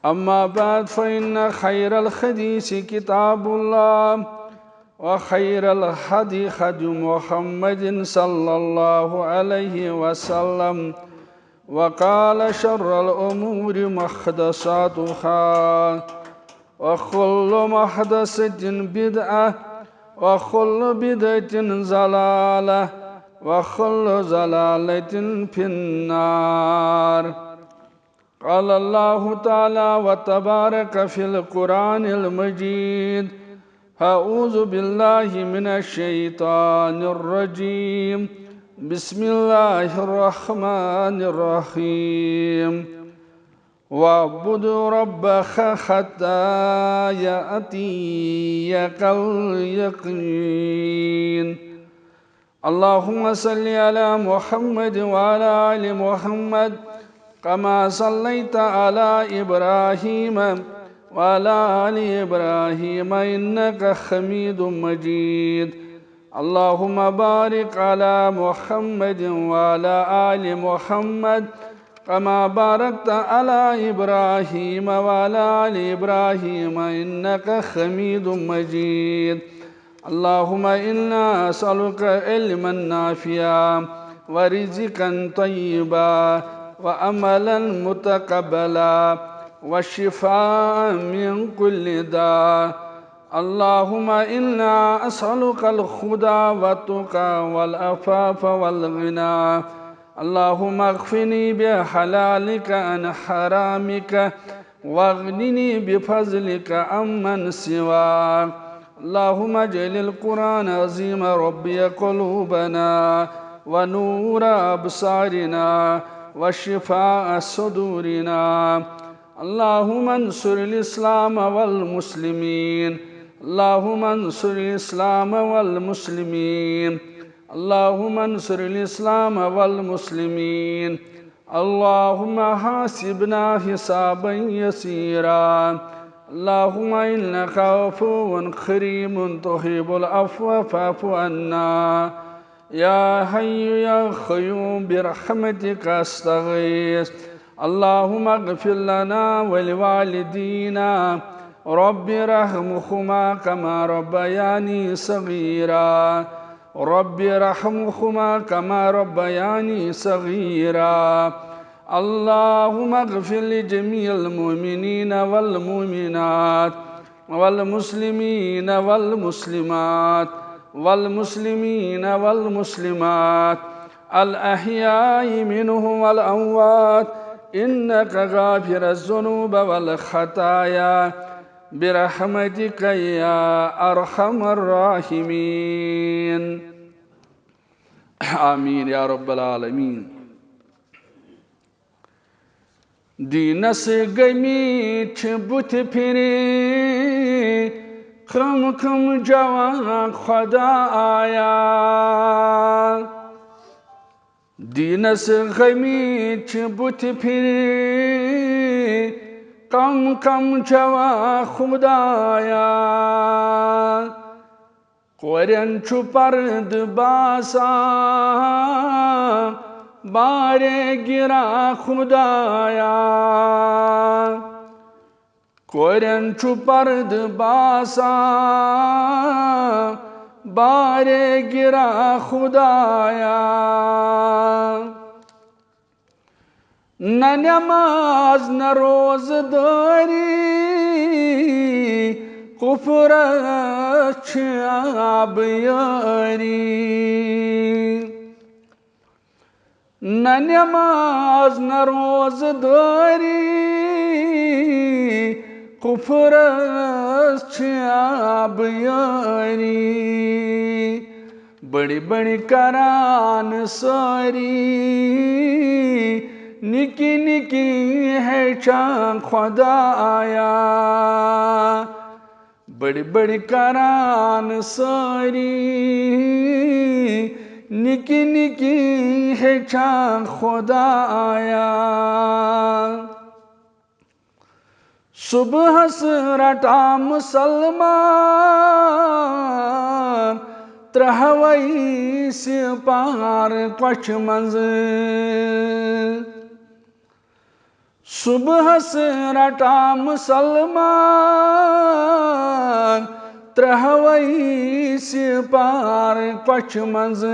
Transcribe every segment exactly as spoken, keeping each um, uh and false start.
أما بعد، فإن خير الحديث كتاب الله، وخير الهدي هدي محمد صلى الله عليه وسلم، وقال شر الأمور محدثاتها، وكل محدثة بدعة، وكل بدعة ضلالة، وكل ضلالة في النار. قال الله تعالى وتبارك في القرآن المجيد: أعوذ بالله من الشيطان الرجيم. بسم الله الرحمن الرحيم. واعبد ربك حتى يأتيك اليقين. اللهم صل على محمد وعلى آل محمد كما صليت على إبراهيم وعلى آل إبراهيم إنك حميد مجيد. اللهم بارك على محمد وعلى آل محمد كما باركت على إبراهيم وعلى آل إبراهيم إنك حميد مجيد. اللهم إنا نسألك علما نافعا ورزقا طيبا وعملا متقبلا وشفاء من كل داء. اللهم إنا نسألك الهدى والتقى والعفاف والغنى. اللهم اكفني بحلالك عن حرامك واغنني بفضلك عمن سواك. اللهم اجعل القرآن العظيم ربيع قلوبنا ونور أبصارنا وشفاء صدورنا. اللهم انصر الإسلام والمسلمين. اللهم انصر الإسلام والمسلمين. اللهم انصر الإسلام والمسلمين. اللهم حاسبنا حسابا يسيرا. اللهم إنك عفو كريم تحب العفو فاعف عنا. يا حي يا قيوم برحمتك أستغيث. اللهم اغفر لنا ولوالدينا. رب ارحمهما كما ربياني صغيرا. رب ارحمهما كما ربياني صغيرا. اللهم اغفر لجميع المؤمنين والمؤمنات والمسلمين والمسلمات والمسلمين والمسلمات الأحياء منهم والأموات إنك غافر الذنوب والخطايا برحمتك يا أرحم الراحمين. آمين يا رب العالمين. دیٖنس گٔمٕتۍ چھِ بُتھِ پھِرِ، کم کم جوان خدایا۔ دیٖنس گٔمٕتۍ چھِ بُتھِ پھِرِ، کم کم جوان خدایا۔ کورٮ۪ن چھُ پردٕ باسان، بارے گِرا خدایا۔ کورٮ۪ن چھُ پردٕ باسان، بارے گِرا خدایا۔ نہ نماز نہ روزٕ دٲری، کفرس چھِ آبیٲری۔ نہ نماز نہ روزٕ دٲری، کفرس چھِ آبیٲری۔ بٔڑۍ بٔڑۍ کران سٲری، نِکی نِکی ہیٚچھان خدایا۔ بٔڑۍ بٔڑۍ کران سٲری، نِکی نِکی ہیٚچھان خدایا۔ صبحس رٹان مسلمان، ترٛہوے سِپار کۄچھِ منٛز۔ صبحس رٹان مسلمان ترٛہوے سپار کۄچھِ منٛز۔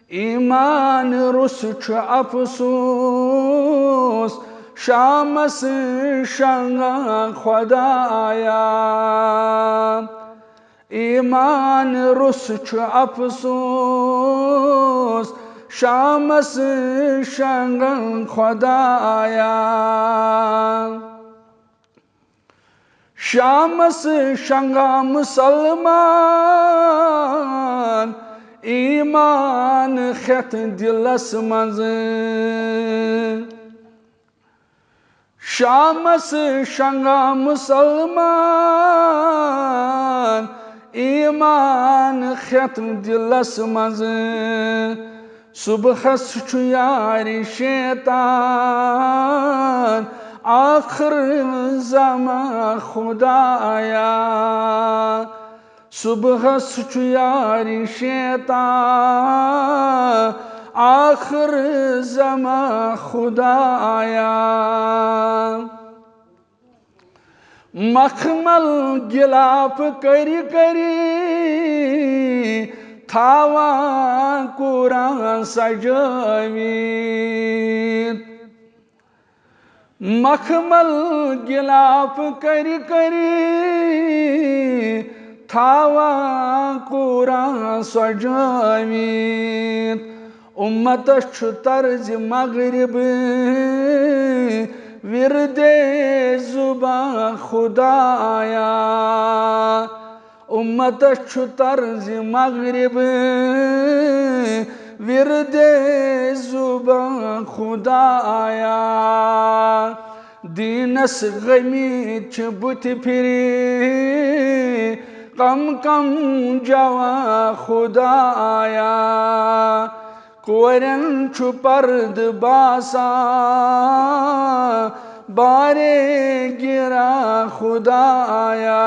ایمان روٚس چھُ افسوس شامس شنگان خدایا۔ ایمان روٚس چھُ افسوس شامس شنگان خدایا۔ شامس شنگان مسلمان ایمان ہیتھ دلس منٛز۔ شامس شنگان مسلمان ایمان ہیتھ دلس منٛز۔ صبحس چھُ یارِ شیطان آخر زمان خدایا۔ صبحس چھُ یارِ شیطان آخر زمان خدایا۔ مخمل غلاف کٔرۍ کٔرۍ تھاوان قرآن سجٲوِتھ۔ مخمل غلاف کٔرۍ کٔرۍ تھاوان قرآن سجٲوِتھ۔ اُمتس چھُ طرزِ مغرب وِردے زُبان خدایا۔ اُمتس چھُ طرزِ مغرب وِردے زُبان خدایا۔ دیٖنس غمی چھِ بُتھِ پھِرِ کم کم جوان خدایا۔ کورٮ۪ن چھُ پردٕ باسان بارے گِران خدایا۔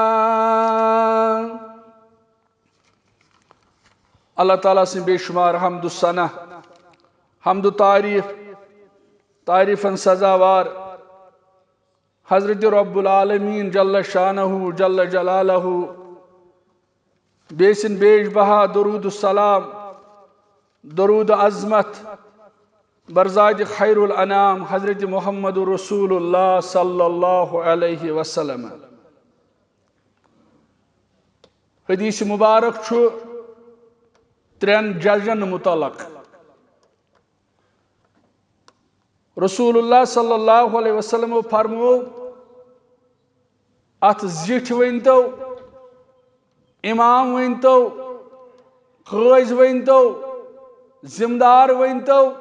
اللہ تعالیٰ سٕنٛدۍ بے شمار حمد و ثنا، حمد و تعریف، تعریفن سزاوار حضرت رب العالمین جل شانہ جل جلالہ، بیٚیہِ سٕنٛدۍ بیش بہا درود و سلام، درود عظمت بر ذات خیر الانام حضرت محمد رسول اللہ صلی اللہ علیہ وسلم۔ حدیث مبارک چھُ ترٛٮ۪ن ججن متعلق۔ رسول اللہ صلی اللہ علیہ وسلم فرمو، اتھ زِٹھۍ ؤنۍتو، امام ؤنۍتو، قٲضۍ ؤنۍتو، ذمہٕ دار ؤنۍتو،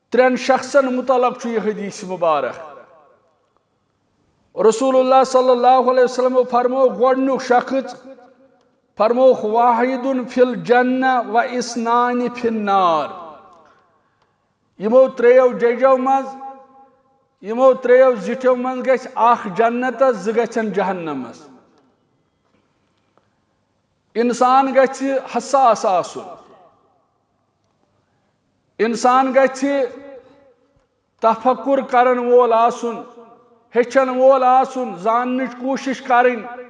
ترٛٮ۪ن شخصن متعلق چھُ یہِ حدیث مبارک۔ رسول اللہ صلی اللہ علیہ وسلم فرمو، گۄڈنیُک شخص فرمووُکھ، واحد فی الجنہ و اثنان فی النار۔ یِمو ترٛیٚیو ججو منٛز، یِمو ترٛیٚیو زِٹھیو منٛز گژھِ اکھ جنتس، زٕ گژھن جہنمس۔ انسان گژھِ حساس آسُن، انسان گژھِ تفکر کرن وول آسُن، ہیٚچھن وول آسُن، زاننٕچ کوٗشش کرٕنۍ۔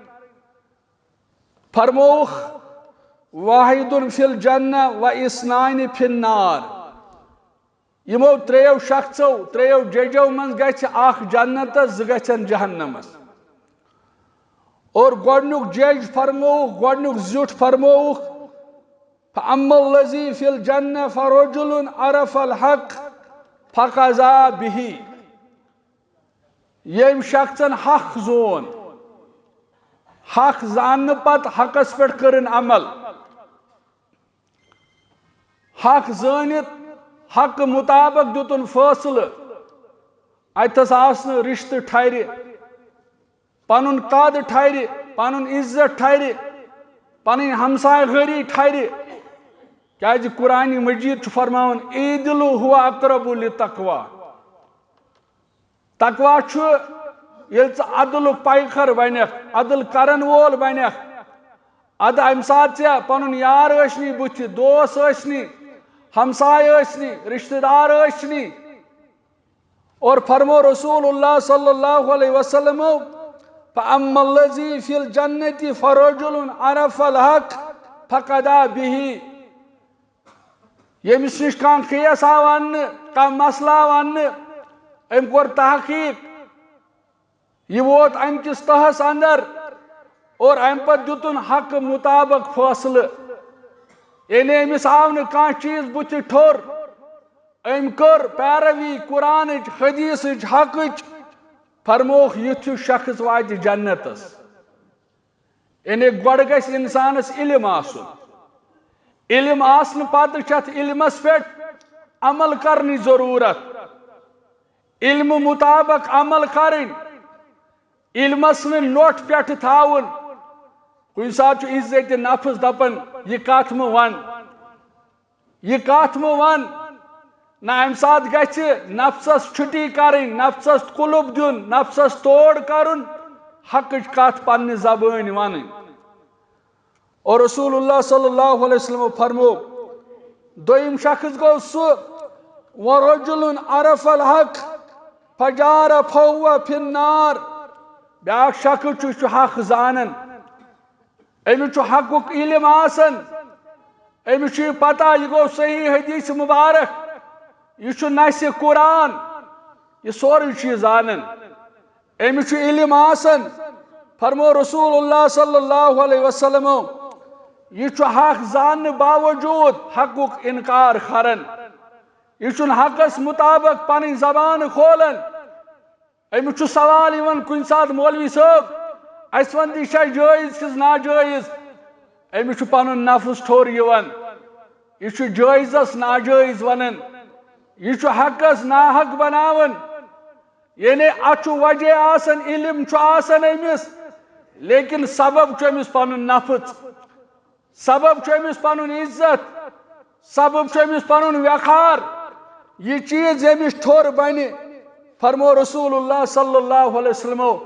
فرمووُکھ، واحد فی الجنہ و اثنان فی النار۔ یِمو ترٛیٚیو شخصو، ترٛیٚیو ججو منٛز گژھِ اکھ جنتس، زٕ گژھن جہنمس۔ اور گۄڈنیُک جج فرمووُکھ، گۄڈنیُک زیُٹھ فرمووُکھ، فَأَمَّا الَّذِي فِي الْجَنَّةِ فَرَجُلٌ عَرَفَ الْحَقَّ فَقَضَى بِهِ۔ ییٚمۍ شخصن حق زون، حق زاننہٕ پتہٕ حقس پٮ۪ٹھ کٔرٕن عمل، حق زٲنِتھ حق مطابق دیُتُن فٲصلہٕ، اتھس آس نہٕ رشتہٕ ٹھرِ، پنُن قد ٹھرِ، پنُن عزت ٹھرِ، پنٕنۍ ہمسایہِ گٔری ٹھرِ۔ کیازِ قرآن مجید چھُ فرماوان، "اعدلوا هو اقرب للتقوی۔" تقوی چھُ ییٚلہِ ژٕ عدلُک پیخر بنکھ، عدل کرن وول بنکھ۔ ادٕ امہِ ساتہٕ ژےٚ پنُن یار ٲسنی بٕتھِ، دوس ٲسنی، ہمسایہِ ٲسنی، رشتہٕ دار ٲسنی، اور فرمو رسول اللہ صلی اللہ علیہ وسلم، فَأَمَّا الَّذِي فِي الْجَنَّةِ فَرَجُلٌ عَرَفَ الْحَقَّ فَقَضَى بِهِ۔ ییٚمِس نِش کانٛہہ کیس آو اننہٕ، کانٛہہ مسلہٕ آو اننہٕ، أمۍ کوٚر تحقیق، یہِ ووت امہِ کِس تہس اندر اور امہِ پتہٕ دیُتُن حق مطابق فٲصلہٕ۔ یعنی أمِس آو نہٕ کانٛہہ چیٖز بُتھِ ٹھوٚر، أمۍ کٔر پیروی قرآنٕچ، حدیثٕچ، حقٕچ۔ فرمووُکھ، یُتھ ہیوٗ شخص واتہِ جنتس۔ یعنی گۄڈٕ گژھِ انسانس علم آسُن۔ علم آسنہٕ پتہٕ چھِ اتھ علمس پٮ۪ٹھ عمل کرنٕچ ضروٗرت۔ علمہٕ مطابق عمل کرٕنۍ، علمس نہٕ نوٚٹھ پٮ۪ٹھٕ تھاوُن۔ کُنہِ ساتہٕ چھُ عزت نفس دپان، یہِ کتھ مہٕ ون، یہِ کتھ مہٕ ون۔ نہ، امہِ ساتہٕ گژھِ نفسس چھُٹی کرٕنۍ، نفسس قلب دیُن، نفسس توڑ کرُن، حقٕچ کتھ پننہِ زبٲنۍ ونٕنۍ۔ اور رسول اللہ صلی اللہ علیہ وسلم فرمو، دوٚیِم شخص گوٚو سُہ، وَرَجُلٌ عَرَفَ الْحَقَّ فَجَارَ فَهُوَ فِي النَّارِ۔ بیٛاکھ شخص چھُ، یہِ چھُ حق زانان، أمِس چھُ حقُک علم آسان، أمِس چھُ یہِ پتہ، یہِ گوٚو صحیح حدیث مبارک، یہِ چھُ نسِ قرآن، یہِ سورُے چھُ یہِ زانان۔ أمِس چھُ علم آسان۔ فرمو رسول اللہ صلی اللہ علیہ وسلم، یہِ چھُ حق زاننہٕ باوجود حقُک انکار کران۔ یہِ چھُنہٕ حقس مطابق پنٕنۍ زبان کھولان۔ أمِس چھُ سوال یِوان کُنہِ ساتہٕ، مولوی صٲب، اَسہِ وَن تہٕ، یہِ چھا جٲیز کِنہٕ ناجٲیز؟ أمِس چھُ پنُن نفس ٹھوٚر یِوان۔ یہِ چھُ جٲیزس ناجٲیز ونان۔ یہِ چھُ حقس ناحق بناوان۔ یعنی اتھ چھُ وجہ آسان، علم چھُ آسان أمِس، لیکن سبب چھُ أمِس پنُن نفس، سبب چھُ أمِس پنُن عزت، سبب چھُ أمِس پنُن وقار۔ یہِ چیٖز ییٚمِس ٹھوٚر بنہِ، فرمو رسول اللہ صلی اللہ علیہ وسلمو،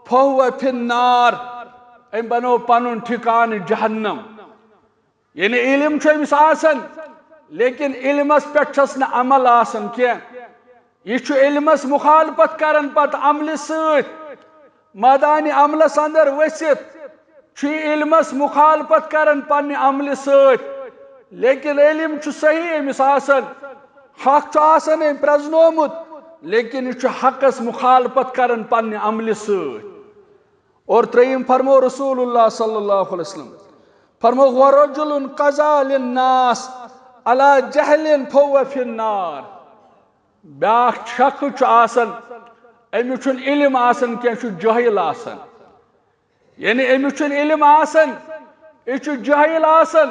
فَهُوَ فِي النَّارِ، أمۍ بنوو پنُن ٹھکانہٕ جہنم۔ یعنی علم چھُ أمِس آسان، لیکن علمس پٮ۪ٹھ چھس نہٕ عمل آسان کینٛہہ۔ یہِ چھُ علمس مخالفت کران پتہٕ عملہِ سۭتۍ۔ مٲدانِ عملس اندر ؤسِتھ چھُ یہِ علمس مخالفت کران پننہِ عملہِ سۭتۍ۔ لیکن علم چھُ صحیح أمِس آسان، حق چھُ آسان أمۍ پرزنومُت، لیکن یہِ چھُ حقس مخالفت کران پننہِ عملہِ سۭتۍ۔ اور ترٛیٚیِم فرمو رسول اللہ صلی اللہ علیہ وسلم، فرمو، وَرَجُلٌ قَضَى لِلنَّاسِ عَلَى جَهْلٍ فَهُوَ فِي النَّارِ۔ بیٛاکھ شخص چھُ آسان، أمِس چھُنہٕ علم آسان کینٛہہ، چھُ جٲہِل آسان۔ یعنی أمِس چھُنہٕ علم آسان، یہِ چھُ جٲہِل آسان۔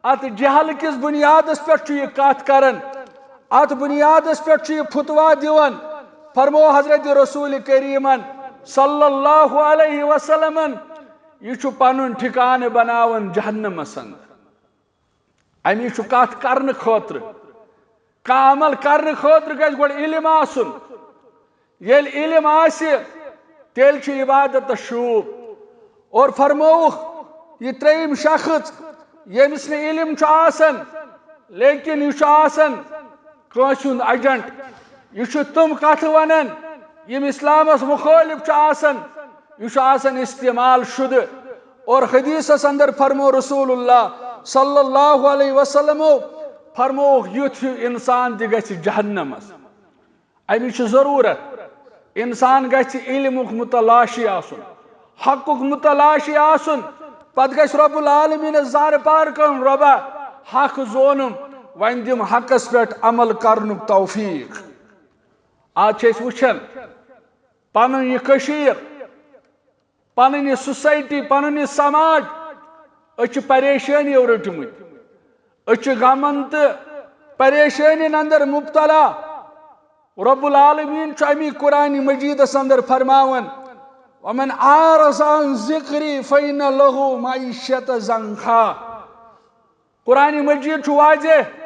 اتھ جہل کِس بُنیادس پٮ۪ٹھ چھُ یہِ کتھ کران، اتھ بُنیادس پٮ۪ٹھ چھُ یہِ فتویٰ دِوان۔ فرمو حضرت رسول کریمن صلی اللہ علیہ وسلمن، یہِ چھُ پنُن ٹھکانہٕ بناوان جہنمس اندر۔ امی چھُ کتھ کرنہٕ خٲطرٕ، کانٛہہ عمل کرنہٕ خٲطرٕ گژھِ گۄڈٕ علم آسُن۔ ییٚلہِ علم آسہِ، تیٚلہِ چھُ عبادتس شوٗب۔ اور فرمووُکھ، یہِ ترٛیٚیِم شخص، ییٚمِس نہٕ علم چھُ آسان، لیکن یہِ چھُ آسان کٲنٛسہِ ہُنٛد agent۔ یہِ چھُ تِم کتھٕ ونان، یِم اسلامس مخٲلف چھِ آسان۔ یہِ چھُ آسان استعمال شُدٕ۔ اور حدیثس اندر فرمو رسول اللہ صلی اللہ علیہ وسلمو، فرمووُکھ، یُتھ ہیوٗ انسان تہِ گژھِ جہنمس۔ اَمِچ چھِ ضروٗرت۔ اِنسان گژھِ علمُک متلاشی آسُن، حقُک متلاشی آسُن۔ پتہٕ گژھِ رب العالمینس زارٕ پار کرُن، رۄبا، حق زونُم، وۄنۍ دِم حقس پٮ۪ٹھ عمل کرنُک توفیق۔ آز چھِ أسۍ وٕچھان پنٕنۍ یہِ کٔشیٖر، پنٕنۍ یہِ society، پنُن یہِ سماج، أسۍ چھِ پریشٲنیو رٔٹمٕتۍ، أسۍ چھِ غمن تہٕ پریشٲنین اندر مبتلا۔ رب العالمین چھُ امی قرآن مجیدس اندر فرماوان، ومن اعرض عن ذکری فإن لہ معیشت ضنکا۔ قرآن مجید چھُ واضح،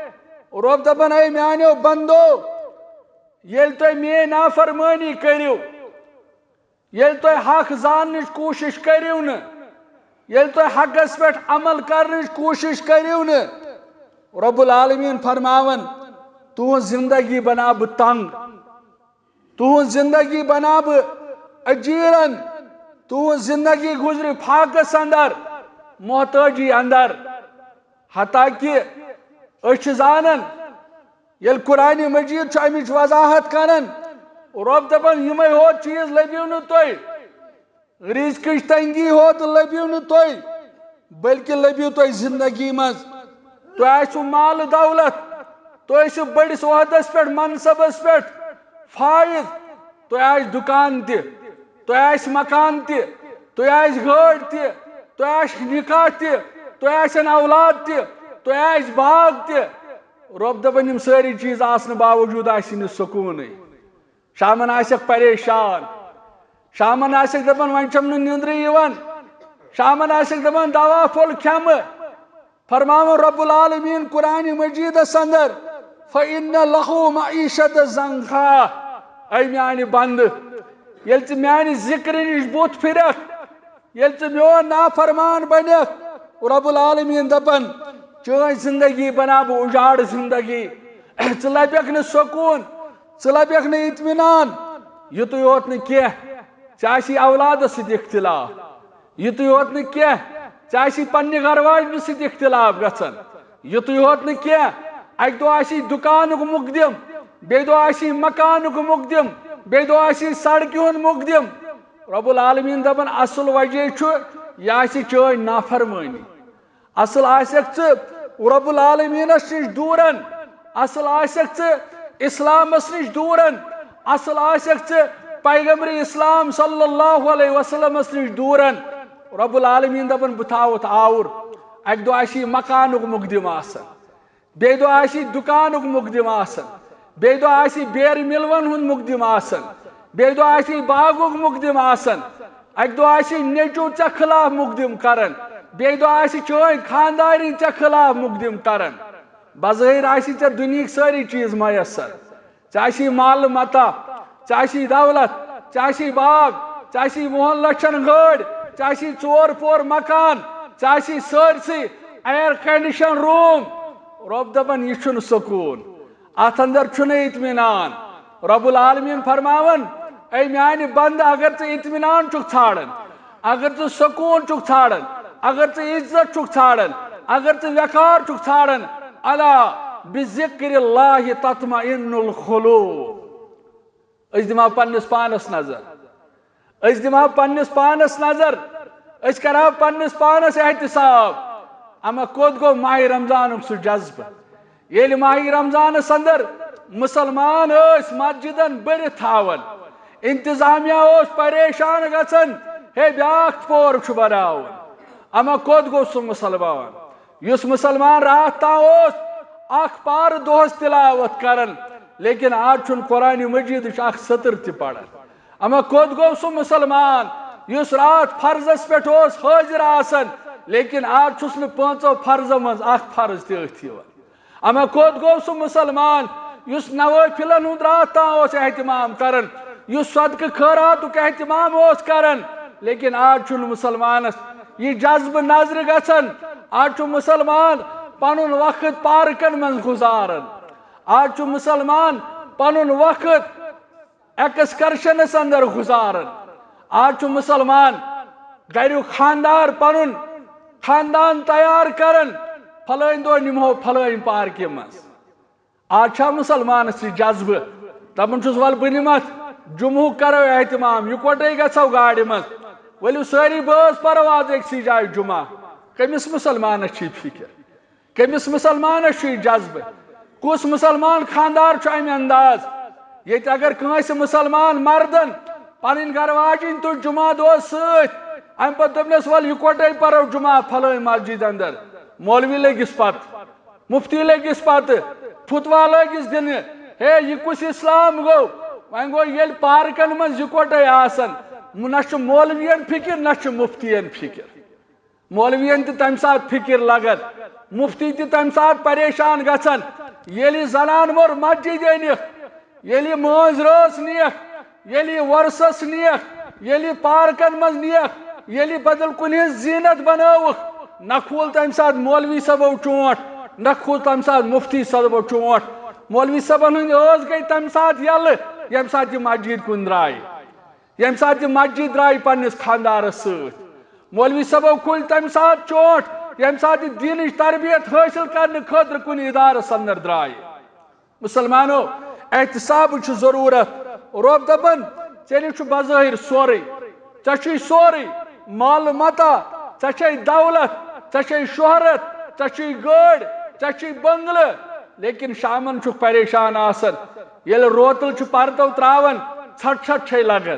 رب دپان، اے میانیو بندو، ییٚلہِ تُہۍ میٲنۍ نافرمٲنی کٔرِو، ییٚلہِ تُہۍ حق زاننٕچ کوٗشِش کٔرِو نہٕ، ییٚلہِ تُہۍ حقس پٮ۪ٹھ عمل کرنٕچ کوٗشِش کٔرِو نہٕ، رب العالمین فرماوان، تُہنٛز زندگی بناو بہٕ تنگ۔ تُہٕنٛز زندگی بناو بہٕ اجیرن، تُہٕنٛز زندگی گُزرِ فاقس اندر، محتاجی اندر۔ حتیٰ کہ أسۍ چھِ زانان، ییٚلہِ قرآن مجید چھُ امِچ وضاحت کران، رۄب دپان، یِمے ہوت چیٖز لٔبِو نہٕ تُہۍ، رزقٕچ تنگی ہوت لٔبِو نہٕ تُہۍ، بلکہِ لٔبِو تُہۍ زندگی منٛز۔ تۄہہِ آسِوٕ مال دولت، تُہۍ ٲسِو بٔڑِس عہدس پٮ۪ٹھ، منصبس پٮ۪ٹھ فائز، تۄہہِ آسہِ دُکان تہِ، تۄہہِ آسہِ مکان تہِ، تۄہہِ آسہِ گٲڑۍ تہِ، تۄہہِ آسہِ نکاح تہِ، تۄہہِ آسن اولاد تہِ، تۄہہِ آسہِ باغ تہِ۔ رۄب دپان، یِم سٲری چیٖز آسنہٕ باوجوٗد آسہِ نہٕ سکوٗنٕے۔ شامن آسکھ پریشان، شامن آسکھ دپان، وۄنۍ چھم نہٕ نیندرٕے یِوان، شامن آسکھ دپان، دوا پھوٚل کھٮ۪مہٕ۔ فرماوان رب العالمین قرآن مجیدس اندر، فَإِنَّ لَهُ مَعِيشَةً ضَنْكًا، اے میانہِ بندٕ، ییٚلہِ ژٕ میانہِ ذکرٕ نِش بُتھ پھرکھ، ییٚلہِ ژٕ میون نافرمان بنکھ، رب العالمین دپان، چٲنۍ زندگی بناو بہٕ اُجاڑ زندگی۔ ژٕ لبکھ نہٕ سکوٗن، ژٕ لبکھ نہٕ اطمینان۔ یُتُے یوت نہٕ کینٛہہ، ژےٚ آسی اولادس سۭتۍ اختلاف۔ یُتُے یوت نہٕ کینٛہہ، ژےٚ آسی پننہِ گرٕ واجنہِ سۭتۍ اختلاف گژھان۔ یُتُے یوت نہٕ کینٛہہ، اکہِ دۄہ آسی دُکانُک مقدم، بیٚیہِ دۄہ آسی مکانُک مقدم، بیٚیہِ دۄہ آسی سڑکہِ ہُنٛد مقدم۔ رب العالمین دپان، اصل وجہ چھُ، یہِ آسہِ چٲنۍ نافرمٲنی۔ اصل آسکھ ژٕ رب العالمینس نِش دوٗرن، اصل آسکھ ژٕ اسلامس نِش دوٗرن، اصل آسکھ ژٕ پیغمبر اسلام صلی اللہ علیہ وسلمس نِش دوٗرن۔ رب العالمین دپان، بہٕ تھاوتھ آوُر۔ اکہِ دۄہ آسی مکانُک مقدم آسان، بیٚیہِ دۄہ آسی دُکانُک مقدم آسان، بیٚیہِ دۄہ آسی بیرِ مِلون ہُنٛد مقدم آسان، بیٚیہِ دۄہ آسی باغُک مقدم آسان، اکہِ دۄہ آسی نیٚچو ژےٚ خلاف مقدم کران، بیٚیہِ دۄہ آسہِ چٲنۍ خاندارِنۍ ژےٚ خلاف مقدم کران۔ بظٲہر آسی ژےٚ دُنیہٕکۍ سٲری چیٖز میسر، ژےٚ آسی مال متاع، ژےٚ آسی دولت، ژےٚ آسی باغ، ژےٚ آسی وُہن لچھن گٲڑۍ، ژےٚ آسی ژور پور مکان، ژےٚ آسی سٲرسٕے ایئر کنڈیشن روم۔ رۄب دپان، یہِ چھُنہٕ سکوٗن، اتھ اندر چھُنہٕ اطمینان۔ رب العالمین فرماوان، اے میانہِ بندٕ، اگر ژٕ اطمینان چھُکھ ژھانڈان، اگر ژٕ سکوٗن چھُکھ ژھانڈان، اگر ژٕ عزت چھُکھ ژھانڈان، اگر ژٕ وقار چھُکھ ژھانڈان، الا بذکر اللہ تطمئن القلوب۔ أسۍ دِمو پننِس پانس نظر، أسۍ دِمو پننِس پانس نظر، أسۍ کرو پننِس پانس احتساب۔ اما کوٚت گوٚو ماہِ رمضانُک سُہ جذبہٕ؟ ییٚلہِ ماہِ رمضانس اندر مسلمان ٲسۍ مسجدن بٔرِتھ تھاوان، انتظامیہ اوس پریشان گژھان، ہے، بیاکھ پور چھُ بناوُن۔ اما کوٚت گوٚو سُہ مسلمان؟ یُس مسلمان راتھ تام اوس اکھ پارٕ دۄہس تلاوت کران، لیکن آز چھُنہٕ قرآن مجیدٕچ اکھ سطر تہِ پران۔ اما کوٚت گوٚو سُہ مسلمان یُس راتھ فرضس پٮ۪ٹھ اوس حٲضِر آسان، لیکن آز چھُس نہٕ پانٛژو فرضو منٛز اکھ فرض تہِ أتھۍ یِوان؟ اما کوٚت گوٚو سُہ مسلمان یُس نوٲفِلن ہُنٛد راتھ تام اوس اہتمام کران، یُس صدقہٕ خٲراتُک اہتمام اوس کران، لیکن آز چھُنہٕ مسلمانس یہِ جذبہٕ نظرِ گژھان۔ آز چھُ مسلمان پنُن وقت پارکن منٛز گُزاران، آز چھُ مسلمان پنُن وقت ایکسکرشنس اندر گُزاران، آز چھُ مسلمان گریُک خاندار پنُن خاندان تیار کران، فلٲنۍ دۄہ نِمہو فلٲنۍ پارکہِ منٛز۔ آز چھا مسلمانس یہِ جذبہٕ؟ دپان چھُس، ول بہٕ نِمتھ، جمعہُک کرو اہتمام، یِکوٹے گژھو گاڑِ منٛز، ؤلِو سٲری بٲژ پرو آز أکسٕے جایہِ جمعہ۔ کٔمِس مسلمانس چھِ یہِ فکر؟ کٔمِس مسلمانس چھُ یہِ جذبہٕ؟ کُس مسلمان خاندار چھُ امہِ انداز؟ ییٚتہِ اگر کٲنٛسہِ مسلمان مردن پنٕنۍ گرٕ واجِنۍ تُج جمعہ دۄہس سۭتۍ، امہِ پتہٕ دوٚپنس، ول یِکوٹے پرو جمعہ فلٲنۍ مسجد اندر، مولوی لٔگِس پتہٕ، مفتی لٔگِس پتہٕ، فتوا لٲگِس دِنہِ۔ ہے، یہِ کُس اسلام گوٚو؟ وۄنۍ گوٚو، ییٚلہِ پارکن منٛز یِکوٹے آسن، نہ چھُ مولوین فکر، نہ چھُ مفتین فکر۔ مولوین تہِ تمہِ ساتہٕ فکر لگان، مفتی تہِ تمہِ ساتہٕ پریشان گژھان، ییٚلہِ زنان مٔر مسجد أنِکھ، ییٚلہِ مٲنز رٲژ نِیَکھ، ییٚلہِ وۄرسس نِیَکھ، ییٚلہِ پارکن منٛز نِیَکھ، ییٚلہِ بدل کُنہِ ہٕنٛز زینت بنٲوٕکھ، نہ کھول تمہِ ساتہٕ مولوی صٲبو چونٹ، نہ کھول تمہِ ساتہٕ مفتی صٲبو چونٹ۔ مولوی صٲبن ہٕنٛدۍ ٲس گٔے تمہِ ساتہٕ یلہٕ، ییٚمہِ ساتہٕ یہِ مسجد کُن درٛاے، ییٚمہِ ساتہٕ یہِ مسجد درٛاے پننِس خانٛدارس سۭتۍ، مولوی صٲبو کھوٗلۍ تمہِ ساتہٕ چونٛٹھ، ییٚمہِ ساتہٕ یہِ دیٖنٕچ تربیت حٲصِل کرنہٕ خٲطرٕ کُنہِ ادارس اندر درٛاے۔ مسلمانو، احتساب چھُ ضروٗرت۔ رۄب دپان، ژےٚ نِش چھُ بظٲہِر سورُے، ژےٚ چھُے سورُے، مال متاع، ژےٚ چھے دولت، ژےٚ چھے شہرت، ژےٚ چھُے گٲڑۍ، ژےٚ چھُے بنگلہٕ، لیکن شامن چھُکھ پریشان آسان۔ ییٚلہِ روتل چھُ پردو تراوان، ژھٹھ ژھٹھ چھے لگان۔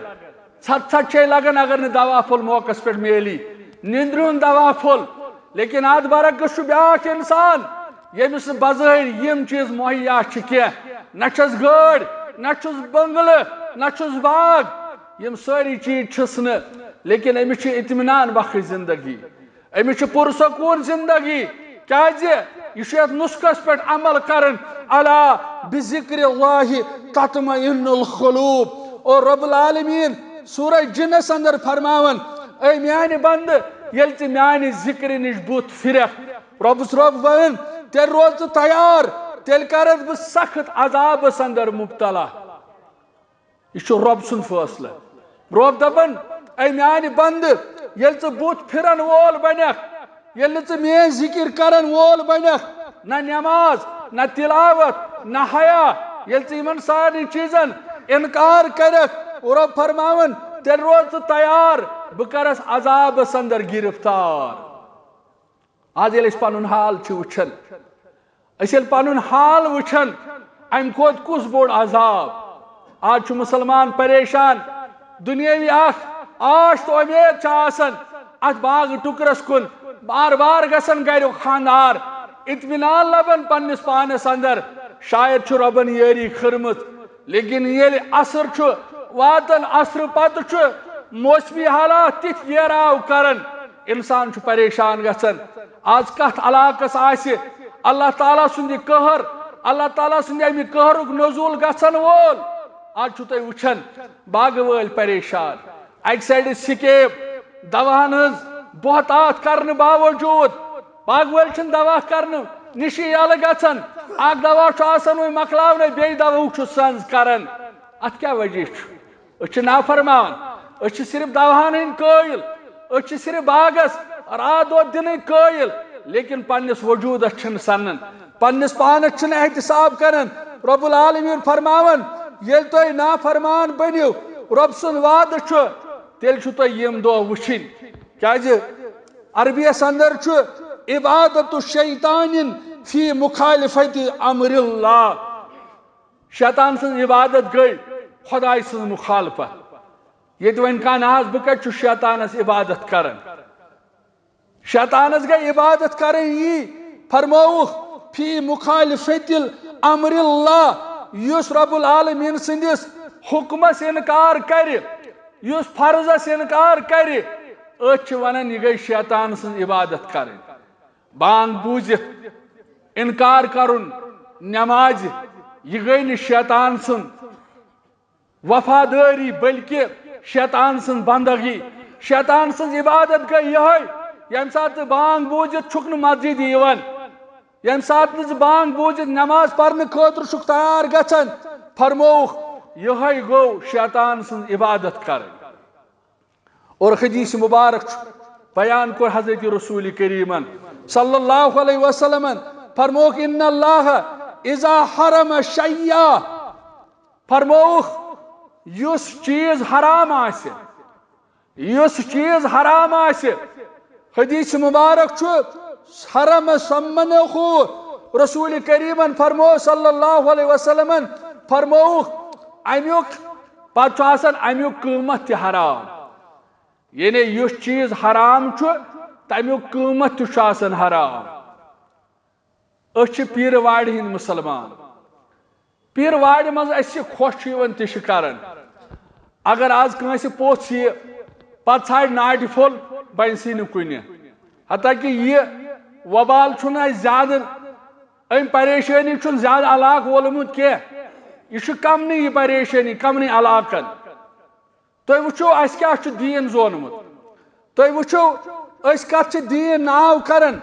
ژھٹھ ژھٹھ چھے لگان اگر نہٕ دوا پھوٚل موقعس پٮ۪ٹھ میلی، نیندرِ ہُنٛد دوا پھوٚل۔ لیکن اتھ برعکس چھُ بیاکھ انسان، ییٚمِس نہٕ بظٲہر یِم چیٖز مہیا چھِ کینٛہہ، نہ چھس گٲڑۍ، نہ چھُس بنگلہٕ، نہ چھُس باغ، یِم سٲری چیٖز چھِس نہٕ، لیکن أمِس چھِ اطمینان بخش زندگی۔ أمِس چھِ پُرسکوٗن زندگی۔ کیازِ؟ یہِ چھُ یَتھ نُسخس پٮ۪ٹھ عمل کران۔ الا بذکر اللہ تطمئن القلوب۔ او رب العالمین، سورہ جنس اندر فرماوان، اے میانہِ بندٕ، ییٚلہِ ژٕ میانہِ ذکرِ نِش بُتھ پھرکھ، رۄبس رۄب ون، تیٚلہِ روز ژٕ تیار، تیٚلہِ کرتھ بہٕ سخت عذابس اندر مبتلا۔ یہِ چھُ رۄب سُنٛد فٲصلہٕ۔ رۄب دَپان، اے میانہِ بندٕ، ییٚلہِ ژٕ بُتھ پھِرن وول بنکھ، ییٚلہِ نہٕ ژٕ میٲنۍ ذِکِر کرن وول بنکھ، نہ نماز، نہ تلاوت، نہ حیا، ییٚلہِ ژٕ یِمن سارنٕے چیٖزن انکار کرکھ، رۄب فرماوان، تیٚلہِ روز ژٕ تیار، بہٕ کرس عذابس اندر گرفتار۔ آز ییٚلہِ أسۍ پنُن حال چھِ وٕچھان، أسۍ ییٚلہِ پنُن حال وٕچھان، امہِ کھۄتہٕ کُس بوٚڑ عذاب؟ آز چھُ مسلمان پریشان، دُنیٲوی اکھ آش تہٕ اُمید چھِ آسان اتھ باغ ٹُکرس کُن، بار بار گژھان گریُک خانٛدار، اطمینان لبان پننِس پانس اندر، شاید چھُ رۄبن یٲری کھٔرمٕژ۔ لیکن ییٚلہِ عصر چھُ واتان، عصرٕ پتہٕ چھُ موسمی حالات تِتھۍ گیراو کران، انسان چھُ پریشان گژھان۔ آز کتھ علاقس آسہِ اللہ تعالیٰ سُنٛد یہِ قہر، اللہ تعالیٰ سُنٛد امہِ قہرُک نزول گژھن وول؟ آز چھُو تُہۍ وٕچھان، باغہٕ وٲلۍ پریشان، اکہِ سایڈٕ سکیب، دواہن ہٕنٛز بہتات کرنہٕ باوجود باغہٕ وٲلۍ چھِنہٕ دوا کرنہٕ نِشی یلہٕ گژھان۔ اکھ دوا چھُ آسان وۄنۍ مۄکلاونَے، بیٚیہِ دواہُک چھُ سنٛز کران۔ اتھ کیٛاہ وجہ چھُ؟ أسۍ چھِ نافرمان، أسۍ چھِ صرف دواہن ہٕنٛدۍ قٲیل، أسۍ چھِ صرف باغس راتھ دۄہ دِنٕکۍ قٲیل، لیکن پننِس وجودس چھِنہٕ سنان، پننِس پانس چھِنہٕ احتساب کران۔ رب العالمین فرماوان، ییٚلہِ تُہۍ نافرمان بٔنِو، رب سُنٛد وعدٕ چھُ، تیٚلہِ چھُ تۄہہِ یِم دۄہ وٕچھِنۍ۔ کیازِ؟ عربیس اندر چھُ عبادت الشیطان فی مخالفت امر اللہ۔ شیطان سٕنٛز عبادت گٔے خۄداے سٕنٛز مخالفت۔ ییٚتہِ وۄنۍ کانٛہہ نہ حظ، بہٕ کتہِ چھُس شیطانس عبادت کران؟ شیطانس گٔے عبادت کرٕنۍ یی، فرمووُکھ، فی مخالفت الامر اللہ، یُس رب العالمین سٕنٛدِس حکمس انکار کرِ، یُس فرضس انکار کرِ، أتھۍ چھِ ونان یہِ گٔے شیطان سٕنٛز عبادت کرٕنۍ۔ بانگ بوٗزِتھ انکار کرُن نمازِ، یہِ گٔے نہٕ شیطان سٕنٛز وفادٲری، بلکہ شیطان سٕنٛز بندگی۔ شیطان سٕنٛز عبادت گٔے یِہوٚے، ییٚمہِ ساتہٕ ژٕ بانگ بوٗزِتھ چھُکھ نہٕ مسجد یِوان، ییٚمہِ ساتہٕ نہٕ ژٕ بانگ بوٗزِتھ نماز پرنہٕ خٲطرٕ چھُکھ تیار گژھان، فرمووُکھ، یِہوٚے گوٚو شیطان سٕنٛز عبادت کرٕنۍ۔ اور حدیث مبارک چھُ بیان کوٚر حضرت رسول کریمن صلی اللہ علیہ وسلمن، فرمووُکھ، ان اللہ اذا حرم شیئا، فرمووُکھ، یُس چیٖز حرام آسہِ، یُس چیٖز حرام آسہِ، حدیث مبارک چھُ، حرم ثمنہ، رسول کریمن فرمو صلی اللہ علیہ وسلمن فرمووُکھ، امیُک پتہٕ چھُ آسان امیُک قۭمتھ تہِ حرام۔ یعنی یُس چیٖز حرام چھُ، تمیُک قۭمتھ تہِ چھُ آسان حرام۔ أسۍ چھِ پیٖرٕ وارِ ہٕنٛدۍ مُسلمان۔ پیٖرٕ وارِ منٛز اَسہِ خۄش چھُ یِوان، تہِ چھِ کران۔ اگر آز کٲنٛسہِ پوٚژھ یِیہِ، پتہٕ ژھانٛڈِ ناٹہِ پھوٚل، بنہِ سٕے نہٕ کُنہِ۔ حتیٰ کہِ یہِ وبال چھُنہٕ اَسہِ زیادٕ، أمۍ پریشٲنی چھُنہٕ زیادٕ علاقہٕ وولمُت کینٛہہ۔ یہِ چھُ کمنٕے یہِ پریشٲنی، کمنٕے علاقن۔ تُہۍ وٕچھِو، اَسہِ کیٛاہ چھُ دیٖن زونمُت۔ تُہۍ وٕچھِو، أسۍ کَتھ چھِ دیٖن ناو کران۔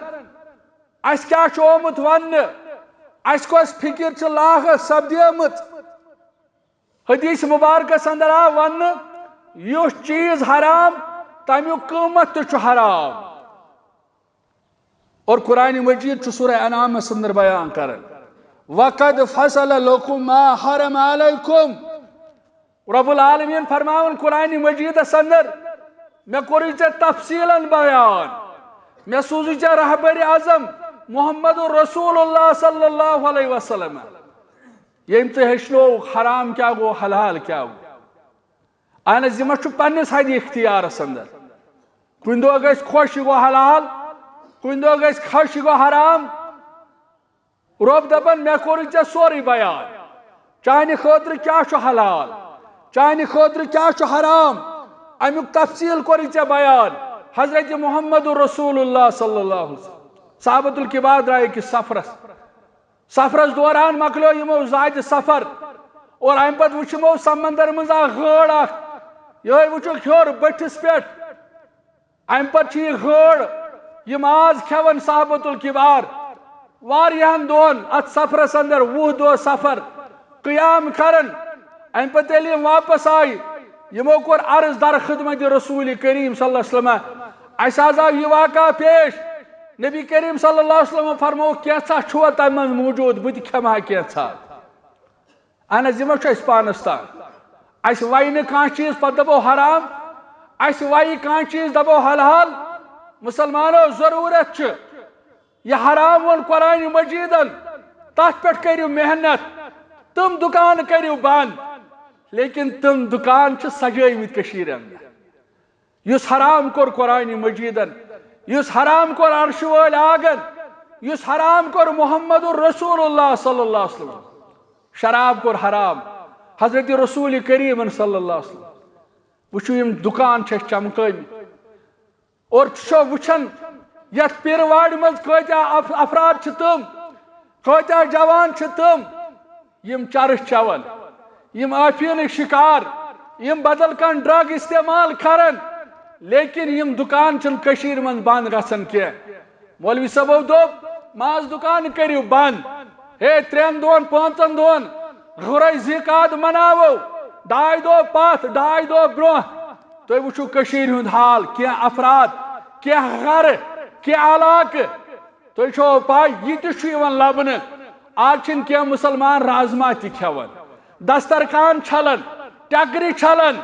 اَسہِ کیٛاہ چھُ آمُت وَننہٕ؟ اَسہِ کۄس فِکِر چھِ لاحق سپدیمٕژ؟ حدیث مبارکس اندر آو وننہٕ، یُس چیز حرام، تمیُک قۭمت تہِ چھُ حرام۔ اور قرآن مجید چھُ سورہ انعامس اندر بیان کران، "وقد فصل لکم ما حرم علیکم۔" رب العالمین فرماون قرآن مجیدس اندر، "مےٚ کوٚرُے ژےٚ تفصیلاً بیان، مےٚ سوٗزُے ژےٚ رہبر اعظم محمد رسول اللہ صلی اللہ علیہ وسلم، ییٚمۍ ژےٚ ہیٚچھنوو حرام کیٛاہ گوٚو، حلال کیٛاہ گوٚو۔" اہن حظ، یہِ ما چھُ پننِس حدِ اختیارس اندر؟ کُنہِ دۄہ گژھِ خۄش، یہِ گوٚو حلال، کُنہِ دۄہ گژھِ خۄش، یہِ گوٚو حرام۔ رۄب دپان، مےٚ کوٚرُے ژےٚ سورُے بیان، چانہِ خٲطرٕ کیٛاہ چھُ حلال، چانہِ خٲطرٕ کیٛاہ چھُ حرام، امیُک تفصیل کوٚرُے ژےٚ بیان۔ حضرت محمد رسول اللہ صلی اللہ علیہ وسلم، صحابۃ الکبار درٛاے أکِس سفرس، سفرس دوران مۄکلیو یِمو زیادٕ سفر، اور امہِ پتہٕ وٕچھ یِمو سمندر منٛز اکھ غٲڑ اکھ، یِہوٚے وٕچھُکھ ہیوٚر بٔٹھِس پٮ۪ٹھ۔ امہِ پتہٕ چھِ یہِ غٲڑ، یِم آز کھٮ۪وان صحابۃ الکبار۔ واریاہن دۄہن اتھ سفرس اندر، وُہ دۄہ سفر، قیام کران۔ امہِ پتہٕ ییٚلہِ یِم واپس آیہِ، یِمو کوٚر عرض در خدمت رسول کریم صلی اللہ علیہ وسلم، "اسہِ حظ آو یہِ واقعہ پیش۔" نبی کریم صلی اللہ علیہ وسلم فرموو، "کینٛژھا چھُوا تمہِ منٛز موجود؟ بہٕ تہِ کھٮ۪مہٕ ہا کینٛژھا۔" اہن حظ، یہِ ما چھُ اَسہِ پانَس تام؟ اَسہِ وَیہِ نہٕ کانٛہہ چیٖز، پَتہٕ دَپو حرام، اَسہِ وَیہِ کانٛہہ چیٖز، دَپو حلال۔ مُسلمانو، ضروٗرت چھِ، یہِ حرام ووٚن قرآنِ مجیٖدَن، تَتھ پٮ۪ٹھ کٔرِو محنت، تِم دُکان کٔرِو بنٛد، لیکن تِم دُکان چھِ سجٲومٕتۍ کٔشیٖرِ اَندَر۔ یُس حرام کوٚر قرآنِ مجیٖدَن، یُس حرام کوٚر عرشہِ وٲلۍ آگَن، یُس حرام کوٚر محمد رسول اللہ صلی اللہ علیہ وسلم، شراب کوٚر حرام، حضرت رسول کریٖمَن صلی اللہ علیہ وسلم۔ وٕچھِو، یِم دُکان چھِ اَسہِ چمکٲومٕتۍ۔ اور چھُ وٕچھان، یَتھ پیٖرٕ وارِ منٛز کۭتیٛاہ اف-، افراد چھِ تِم، کۭتیٛاہ جوان چھِ تِم، یِم چرس چٮ۪وان، یِم ٲفیٖنٕکۍ شِکار، یِم بدل کانٛہہ ڈرگ استعمال کران، لیکن یِم دُکان چھِنہٕ کٔشیٖرِ منٛز بنٛد گژھان کینٛہہ۔ مولوی صٲبو دوٚپ، ماز دُکان کٔرِو بنٛد۔ ہے، ترٛٮ۪ن دۄہن، پانٛژن دۄہن غُرے ذی قعد مناوو، ڈاے دۄہ پتھ، ڈاے دۄہ برونٛہہ۔ تُہۍ وٕچھِو کٔشیٖرِ ہُنٛد حال، کینٛہہ افراد، کینٛہہ گرٕ، کینٛہہ علاقہٕ، تُہۍ چھو پاے، یہِ تہِ چھُ یِوان لبنہٕ۔ آز چھِنہٕ کینٛہہ مُسلمان رازما تہِ کھٮ۪وان، دسترخان چھلان، ٹکرِ چھلان،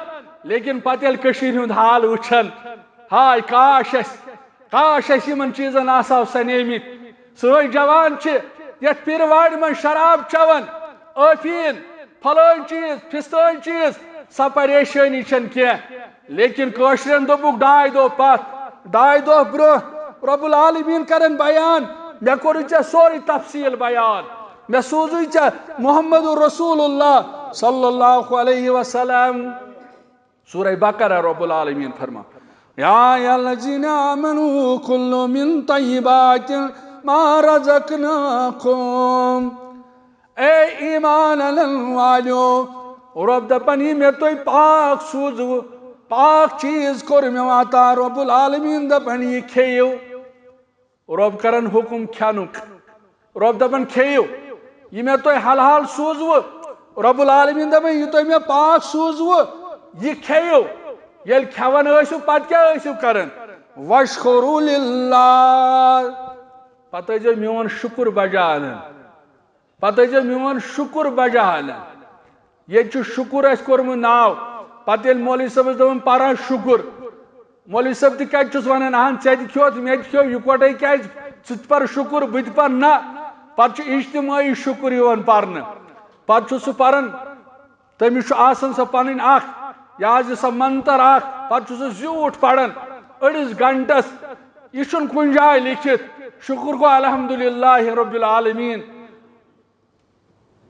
لیکن پتہٕ ییٚلہِ کٔشیٖرِ ہُنٛد حال وٕچھان، ہاے کاش اَسہِ، کاش اَسہِ یِمن چیٖزن آسہٕ ہاو سنیمٕتۍ۔ سٲنۍ جوان چھِ یَتھ پیٖرٕ وارِ منٛز شراب چٮ۪وان، ٲفیٖن، پھلٲنۍ چیٖز، پھِستٲنۍ چیٖز، سۄ پریشٲنی چھَنہٕ کینٛہہ۔ لیکن کٲشرٮ۪ن دوٚپُکھ ڈاے دۄہ پتھ، ڈاے دۄہ برونٛہہ، رب العالمین کرن بیان، مےٚ کوٚرُے ژےٚ سورُے تفصیل بیان، مےٚ سوٗزُے ژےٚ محمد رسول اللہ صلی اللہ علیہ وسلم۔ سورہ بقرہ، رب العالمین فرمان، یا ایھا الذین آمنوا کلوا من طیبات ما رزقناکم۔ اے ایمان انن والیو، رب دپان، یہِ مےٚ تۄہہِ پاک سوٗزوٕ، پاک چیٖز کوٚر مےٚ عطا، رب العالمین دپان، یہِ کھیٚیِو۔ رب کران حکم کھٮ۪نُک۔ رب دپان، کھیٚیِو۔ یہِ مےٚ تۄہہِ حلال سوٗزوٕ، رب العالمین دپان، یہِ تۄہہِ مےٚ پاک سوٗزوٕ، یہِ کھیٚیِو۔ ییٚلہِ کھٮ۪وان ٲسِو، پتہٕ کیٛاہ ٲسِو کران؟ وَاشْکُرُوا لِلَّہِ۔ پتہٕ ٲسۍزیو میون شُکُر بجا انان۔ پتہٕ ٲسۍزیو میون شُکُر بجا انان۔ ییٚتہِ چھُ شُکُر اَسہِ کوٚرمُت ناو۔ پتہٕ ییٚلہِ مولوی صٲبس دوٚپُن، "پران شُکُر"، مولوی صٲب تہِ کتہِ چھُس ونان، "اہن، ژےٚ تہِ کھیوٚوتھ، مےٚ تہِ کھیوٚو، یِکوٹے کیازِ؟ ژٕ تہِ پر شُکُر، بہٕ تہِ پر نہ۔" پتہٕ چھُ اجتمٲعی شُکُر یِوان پرنہٕ۔ پتہٕ چھُ سُہ پران، تٔمِس چھُ آسان سۄ پنٕنۍ اکھ، یہِ حظ یہِ سۄ منتر اکھ، پتہٕ چھُ سُہ زیوٗٹھ پران أڑِس گنٹس۔ یہِ چھُنہٕ کُنہِ جایہِ لیکھِتھ۔ شُکُر گوٚو الحمدللہ رب العالمین۔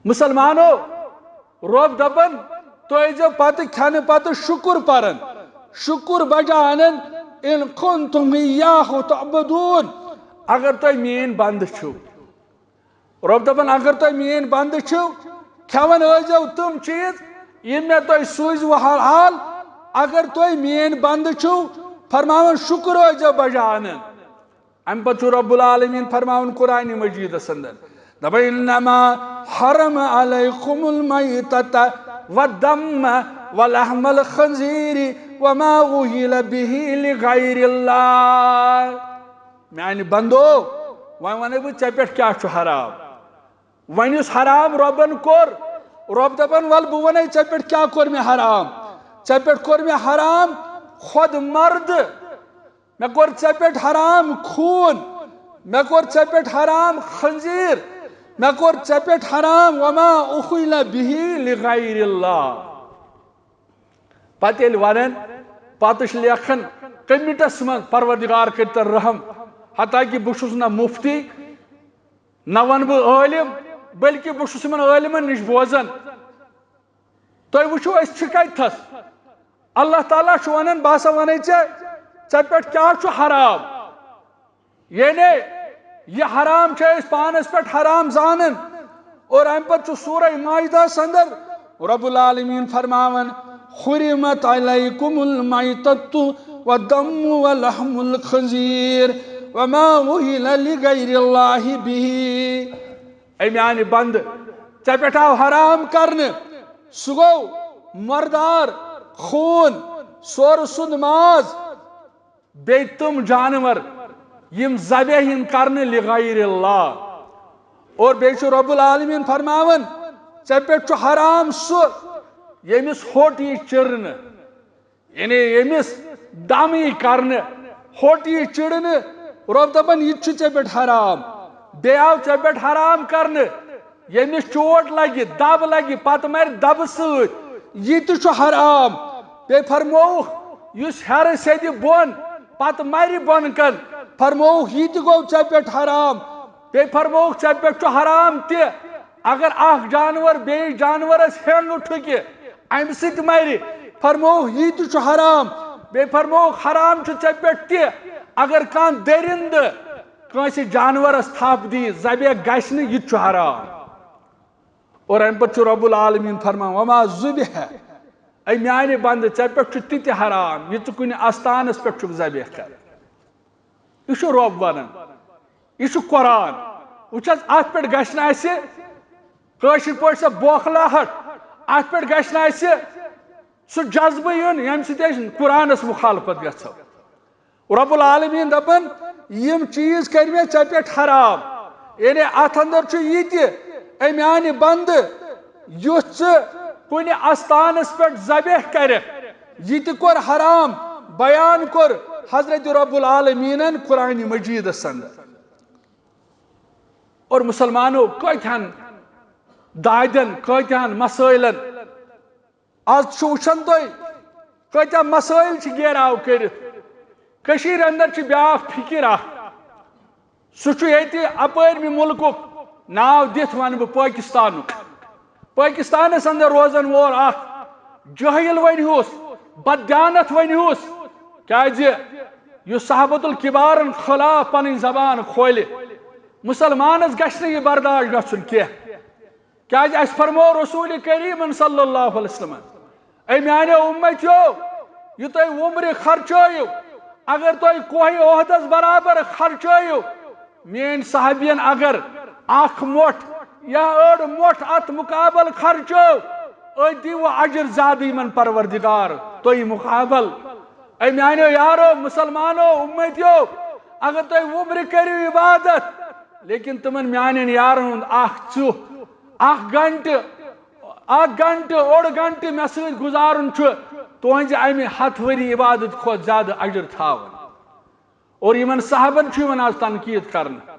مُسلمانو، رۄب دَپان، تُہۍ ٲسۍزیو پتہٕ کھٮ۪نہٕ پتہٕ شُکُر پران، شُکُر بجا انان، "ان کنتم ایاہ تعبدون"، اگر تُہۍ میٲنۍ بندٕ چھِو۔ رۄب دَپان، اگر تُہۍ میٲنۍ بندٕ چھِو، کھٮ۪وان ٲسۍزیو تِم چیٖز، یِم مےٚ تۄہہِ سوٗزۍ وُ حلال، اگر تُہۍ میٲنۍ بندٕ چھِو، فرماوان، شُکُر ٲسۍزیو بجا انان۔ امہِ پتہٕ چھُ رب العالمین فرماوان قرآن مجیدس اندر، دپان، "انما حرم علیکم المیتۃ والدم ولحم الخنزير وما أهل به لغير الله۔ میانہِ بندو، وۄنۍ ونے بہٕ ژےٚ پٮ۪ٹھ کیٛاہ چھُ حرام۔ وۄنۍ یُس حرام رۄبن کوٚر، رۄب دپان، ول بہٕ ونے ژےٚ پٮ۪ٹھ کیٛاہ کوٚر مےٚ حرام۔ ژےٚ پٮ۪ٹھ کوٚر مےٚ حرام خۄد مرد، مےٚ کوٚر ژےٚ پٮ۪ٹھ حرام خوٗن، مےٚ کوٚر ژےٚ پٮ۪ٹھ حرام خنزیر، مےٚ کوٚر ژےٚ پٮ۪ٹھ حرام وما أهل به لغير الله۔ پتہٕ ییٚلہِ ونان، پتہٕ چھِ لیکھان کمنٹس منٛز، پروردگار کٔرتن رحم، حتیٰ کہ بہٕ چھُس نہ مفتی، نہ ونہٕ بہٕ عٲلم، بلکہ بہٕ چھُس یِمن عٲلمن نِش بوزان۔ تُہۍ وٕچھِو، أسۍ چھِ کتہِ تھس؟ اللہ تعالیٰ چھُ ونان، بہٕ ہسا ونے ژےٚ، ژےٚ پٮ۪ٹھ کیٛاہ چھُ حرام۔ یعنی، یہِ حرام چھِ أسۍ پانس پٮ۪ٹھ حرام زانان۔ اور امہِ پتہٕ چھُ سورہ مائدہ اندر رب العالمین فرماوان، حرمت علیکم المیتۃ والدم ولحم الخنزیر وما أهل لغیر اللہ به۔ اے میانہِ بندٕ، ژےٚ پٮ۪ٹھ آو حرام کرنہٕ، سُہ گوٚو مردار، خوٗن، سورٕ سُنٛد ماز، بیٚیہِ تِم جانور یِم ذبح یِن کرنہٕ لغیر اللہ۔ اور بیٚیہِ چھُ رب العالمین فرماوان، ژےٚ پٮ۪ٹھ چھُ حرام سُہ ییٚمِس ہوٚٹ یی چِرنہٕ، یعنی ییٚمِس دم یی کرنہٕ، ہوٚٹ یی چِرنہٕ، رب دپان، یہِ تہِ چھُ ژےٚ پٮ۪ٹھ حرام۔ بیٚیہِ آو ژےٚ پٮ۪ٹھ حرام کرنہٕ، ییٚمِس چوٹ لگہِ، دب لگہِ، پتہٕ مرِ دبہٕ سۭتۍ، یہِ تہِ چھُ حرام۔ بیٚیہِ فرمووُکھ، یُس ہیرٕ سیٚدِ بۄن، پتہٕ مرِ بۄنہٕ کن، فرمووُکھ، یہِ تہِ گوٚو ژےٚ پٮ۪ٹھ حرام۔ بیٚیہِ فرمووُکھ، ژےٚ پٮ۪ٹھ چھُ حرام تہِ، اگر اکھ جانور بیٚیِس جانورس ہینٛگ ٹھُکہِ، امہِ سۭتۍ مرِ، فرمووُکھ، یہِ تہِ چھُ حرام۔ بیٚیہِ فرمووُکھ، حرام چھُ ژےٚ پٮ۪ٹھ تہِ، اگر کانٛہہ دٔرِندٕ کٲنٛسہِ جانورس تھپھ دِیہِ، ذبح گژھِ نہٕ، یہِ تہِ چھُ حرام۔ اور امہِ پتہٕ چھُ رب العالمین فرمان، وما ذبح، اے میانہِ بندٕ، ژےٚ پٮ۪ٹھ چھُ تہِ تہِ حرام، یہِ ژٕ کُنہِ استانس پٮ۪ٹھ چھُکھ ذبح کران۔ یہِ چھُ رۄب ونان، یہِ چھُ قرآن۔ وٕچھ حظ، اتھ پٮ۪ٹھ گژھِ نہٕ اسہِ کٲشِر پٲٹھۍ سۄ بوکھلاہٹ، اتھ پٮ۪ٹھ گژھِ نہٕ اسہِ سُہ جذبہٕ یُن، ییٚمہِ سۭتۍ أسۍ قرآنس مخالفت گژھو۔ رب العالمین دپان، یِم چیٖز کٔرۍ مےٚ ژےٚ پٮ۪ٹھ حرام، یعنی اتھ اندر چھُ یہِ تہِ، اے میانہِ بندٕ، یُتھ ژٕ کُنہِ استانس پٮ۪ٹھ ذبح کرکھ، یہِ تہِ کوٚر حرام، بیان کوٚر حضرت رب العالمینن قرآن مجیدس اندر۔ اور مسلمانو، کۭتہن دادٮ۪ن، کۭتہن مسٲیلن از چھُ وٕچھان تُہۍ، کۭتیاہ مسٲیل چھِ گیراو کٔرِتھ۔ کٔشیٖرِ اندر چھِ بیٛاکھ فقیٖر اکھ، سُہ چھُ ییٚتہِ اپٲرمہِ مُلکُک، ناو دِتھ ونہٕ بہٕ پٲکِستانُک۔ پٲکِستانس اندر روزن وول اکھ جٲہِل ؤنۍ ہُس، بددیانت ؤنۍ ہُس، کیازِ یُس صحابت الکبارن خلاف پنٕنۍ زبان کھولہِ، مسلمانس گژھِ نہٕ یہِ برداشت گژھُن کینٛہہ۔ کیازِ اسہِ فرمو رسول کریم صلی اللہ علیہ وسلم، اے میانیو امتیو، یہِ تُہۍ وُمرِ خرچٲیِو، اگر تُہۍ کوہ احدس برابر خرچٲیِو، میٲنۍ صحابین اگر اکھ مۄٹھ یا أڑ مۄٹھ اتھ مقابل خرچٲو، أتۍ دِیِو اجر زیادٕ یِمن پروردگار تُہۍ مقابل۔ اے میانیو یارو، مسلمانو، امتیو، اگر تُہۍ وُمرِ کٔرِو عبادت، لیکن تِمن میانٮ۪ن یارن ہُنٛد اکھ ژیُہ، اکھ گنٹہٕ، اکھ گنٹہٕ، اوٚڑ گنٹہٕ مےٚ سۭتۍ گُزارُن چھُ تُہنٛزِ امہِ ہتھ ؤری عبادت کھۄتہٕ زیادٕ اجر تھاوان۔ اور یِمن صحابن چھُ یِوان از تنقید کرنہٕ۔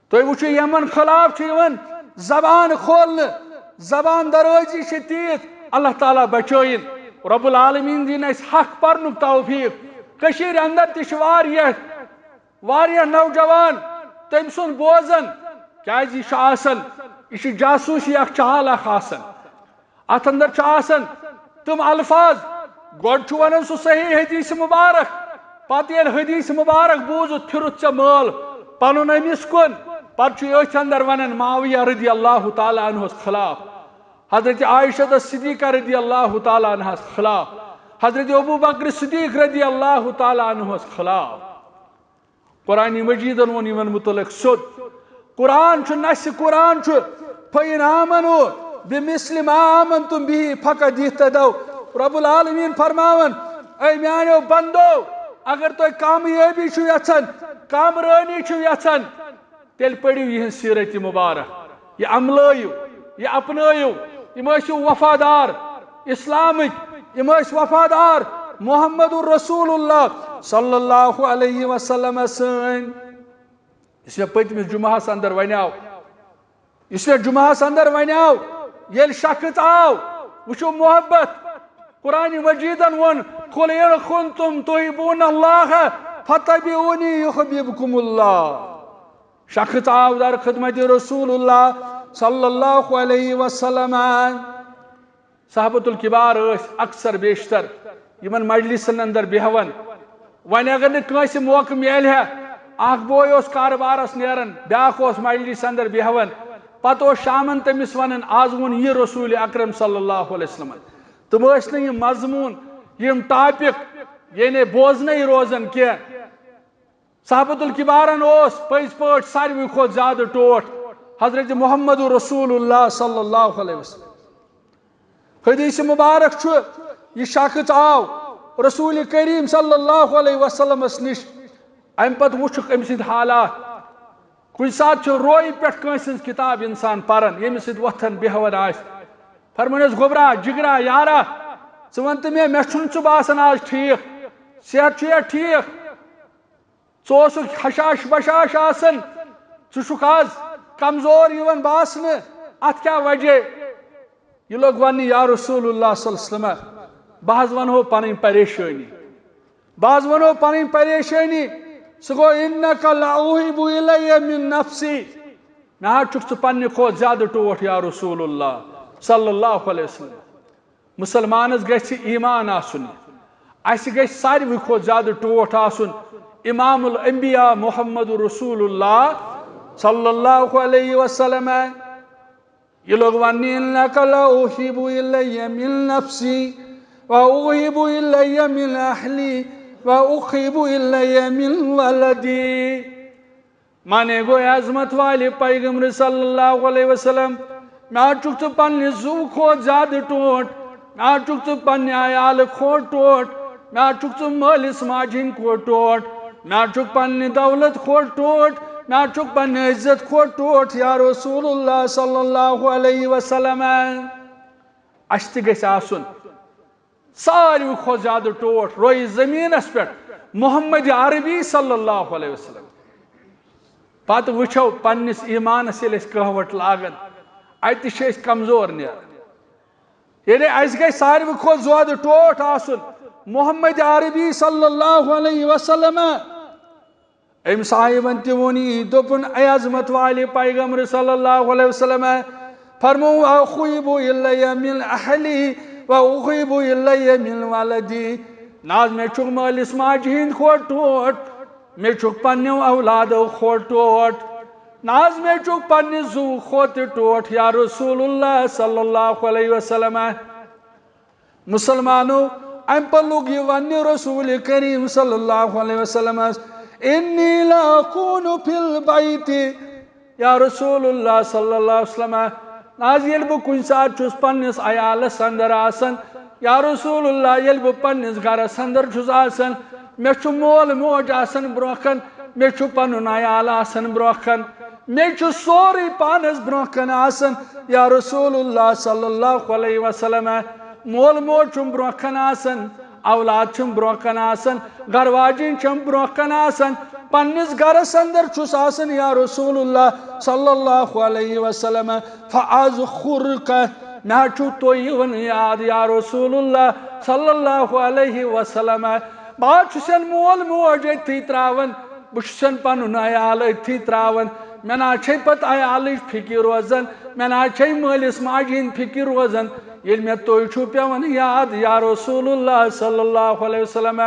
تُہۍ وٕچھِو، یِمن خلاف چھُ یِوان زبان کھولنہٕ، زبان درٲزی چھِ تیٖژ، اللہ تعالیٰ بچٲیِن۔ رب العالمین دِیِن اَسہِ حق پرنُک توفیق۔ کٔشیٖرِ اندر تہِ چھِ واریاہ، واریاہ نوجوان تٔمۍ سُنٛد بوزان، کیازِ یہِ چھُ آسان، یہِ چھُ جاسوٗسی اکھ چال اکھ آسان۔ اتھ اندر چھُ آسان تِم الفاظ، گۄڈٕ چھُ ونان سُہ صحیح حدیث مبارک، پتہٕ ییٚلہِ حدیث مبارک بوٗزُتھ، پھِرُتھ ژےٚ مٲل پنُن أمِس کُن، پتہٕ چھُ أتھۍ اندر ونان معاویہ رضی اللہ تعالیٰ عنہس خلاف، حضرت عائشہ صدیقہ رضی اللہ تعالیٰ عنہس خلاف، حضرت ابو بکر صدیق رضی اللہ تعالیٰ عنہس خلاف۔ قرآن مجیدن ووٚن یِمن متعلق سیوٚد۔ قرآن چھُ نَسِ، قرآن چھُ فَإِنْ آمَنُوا بمثل ما آمنتم به فقد اهتدوا۔ رب العالمین فرماوان، اے میانیو بندو، اگر تُہۍ کامیٲبی چھِو یژھان، کامرٲنی چھِو یژھان، تیٚلہِ پٔرِو یِہٕنٛز سیٖرت مبارک، یہِ عملٲیِو، یہِ اپنٲیِو۔ یِم ٲسِو وفادار اسلامٕکۍ، یِم ٲسۍ وفادار محمد رسول اللہ صلی اللہ علیہ وسلم سٕنٛدۍ۔ یُس مےٚ پٔتمِس جمعہس اندر ونیاو، یُس مےٚ جمعہس اندر ونیاو، ییٚلہِ شخص آو، وٕچھِو محبت، قرآن مجیدن ووٚن، "قل ان کنتم تحبون اللہ فتبعونی یحببکم اللہ۔" شخص آو در خدمت رسول اللہ صلی اللہ علیہ وسلم۔ صحابت الکبار ٲسۍ اکثر بیشتر یِمن مجلسن اندر بیہوان۔ وۄنۍ اگر نہٕ کٲنٛسہِ موقعہٕ میلہِ ہا، اکھ بوے اوس کارٕبارس نیران، بیاکھ اوس مجلس اندر بیہوان، پتہٕ اوس شامن تٔمِس ونان، "از ووٚن یہِ رسول اکرم صلی اللہ علیہ وسلم۔" تِم ٲسۍ نہٕ یِم مضموٗن، یِم ٹاپک، یعنی بوزنَے روزان کینٛہہ۔ صحابت الکبارن اوس پٔزۍ پٲٹھۍ ساروی کھۄتہٕ زیادٕ ٹوٹھ حضرت محمد رسول اللہ صلی اللہ علیہ وسلم۔ حدیث مبارک چھُ، یہِ شخص آو رسول کریم صلی اللہ علیہ وسلمس نِش، امہِ پتہٕ وُچھُکھ أمۍ سٕنٛدۍ حالات۔ کُنہِ ساتہٕ چھُ روے پٮ۪ٹھ کٲنٛسہِ ہٕنٛز کِتاب انسان پران، ییٚمِس سۭتۍ وۄتھان بیہوان آسہِ۔ فرمٲنِس، "گوٚبرا، جگرا، یارا، ژٕ وَن تہٕ مےٚ، مےٚ چھُنہٕ ژٕ باسان آز ٹھیٖک، صحت چھُیا ٹھیٖک؟ ژٕ اوسُکھ ہشاش بشاش آسان، ژٕ چھُکھ آز کمزور یِوان باسنہٕ، اتھ کیٛاہ وجہ؟" یہِ لوٚگ وننہِ، "یا رسول اللہ صلی اللہ علیہ وسلم، بہٕ حظ ونہو پنٕنۍ پریشٲنی، بہٕ حظ ونہو پنٕنۍ پریشٲنی۔" سُہ گوٚو، "انک لاحب الی من نفسی، مےٚ حظ چھُکھ ژٕ پننہِ کھۄتہٕ زیادٕ ٹوٹھ یا رسول اللہ صلی اللہ علیہ وسلم۔" مسلمانس گژھِ ایمان آسُن۔ اسہِ گژھِ ساروی کھۄتہٕ زیادٕ ٹوٹھ آسُن امام الانبیاء محمد رسول اللہ صلی اللہ علیہ وسلم۔ یہِ لوٚگ وننہِ، "انک لاحب الی من نفسی، و احب الی من اہلی، و احب الی من ولدی۔" معنی گوٚو، اے عظمت والے پیغمبر صلی اللہ علیہ وسلم، مےٚ حظ چھُکھ ژٕ پننہِ زُو کھۄتہٕ زیادٕ ٹوٹھ، مےٚ حظ چھُکھ ژٕ پننہِ عیالہٕ کھۄتہٕ ٹوٹھ، مےٚ حظ چھُکھ ژٕ مٲلِس ماجہِ ہٕنٛدۍ کھۄتہٕ ٹوٹھ، مےٚ حظ چھُکھ پننہِ دولت کھۄتہٕ ٹوٹھ، مےٚ حظ چھُکھ پننہِ عزت کھۄتہٕ ٹوٹھ یا رسول اللہ صلی اللہ علیہ وسلم۔ اسہِ تہِ گژھِ آسُن ساروی کھۄتہٕ زیادٕ ٹوٹھ رویہِ زٔمیٖنَس پٮ۪ٹھ محمد عربی صلی اللہ علیہ وسلم۔ پتہٕ وٕچھو پننِس ایٖمانَس ییٚلہِ أسۍ کہوٹ لاگان، اَتہِ چھِ أسۍ کمزور نیران۔ یعنی اَسہِ گژھِ ساروی کھۄتہٕ زیادٕ ٹوٹھ آسُن محمد عربی صلی اللہ علیہ وسلم۔ أمۍ صاحبن تہِ ووٚن یی، دوٚپُن، اے عظمت والے پیغمبر صلی اللہ علیہ وسلم، فرمو، "احب الی من اہلی و احب الی من ولدی۔" نہ حظ، مےٚ چھُکھ مٲلِس ماجہِ ہِنٛدۍ کھۄتہٕ ٹوٹھ، مےٚ چھُکھ پننیو اولادو کھۄتہٕ ٹوٹھ، نہ حظ، مےٚ چھُکھ پننہِ زُو کھۄتہٕ ٹوٹھ یا رسول اللہ صلی اللہ علیہ وسلم۔ مسلمانو، امہِ پتہٕ لوٚگ یہِ وننہِ رسول کریم صلی اللہ علیہ وسلمس، "انی لاکون فی البیت"، یا رسول اللہ صلی اللہ علیہ وسلم، نہ حظ، ییٚلہِ بہٕ کُنہِ ساتہٕ چھُس پننِس عیالس اندر آسان، یا رسول اللہ، ییٚلہِ بہٕ پننِس گرس اندر چھُس آسان، مےٚ چھُ مول موج آسان برونٛہہ کن، مےٚ چھُ پنُن عیال آسان برونٛہہ کن، مےٚ چھُ سورُے پانس برونٛہہ کن آسان، یا رسول اللہ صلی اللہ علیہ وسلم۔ مول موج چھُم برونٛہہ کن آسان، اولاد چھِم برونٛہہ کن آسان، گرٕ واجِنۍ چھِم برونٛہہ کن آسان، پننِس گرس اندر چھُس آسان، یا رسول اللہ صلی اللہ علیہ وسلم۔ فاذکرک، مےٚ حظ چھُو تُہۍ یِوان یاد، یا رسول اللہ صلی اللہ علیہ وسلم۔ بہٕ حظ چھُسن مول موج أتھی تراوان، بہٕ چھُسن پنُن عیال أتھی تراوان، مےٚ نہ حظ چھے پتہٕ عیالٕچ فکر روزان، مےٚ نہ حظ چھے مٲلِس ماجہِ ہِنٛدۍ فکر روزان، ییٚلہِ مےٚ تُہۍ چھُو پٮ۪وان یاد، یا رسول اللہ صلی اللہ علیہ وسلم۔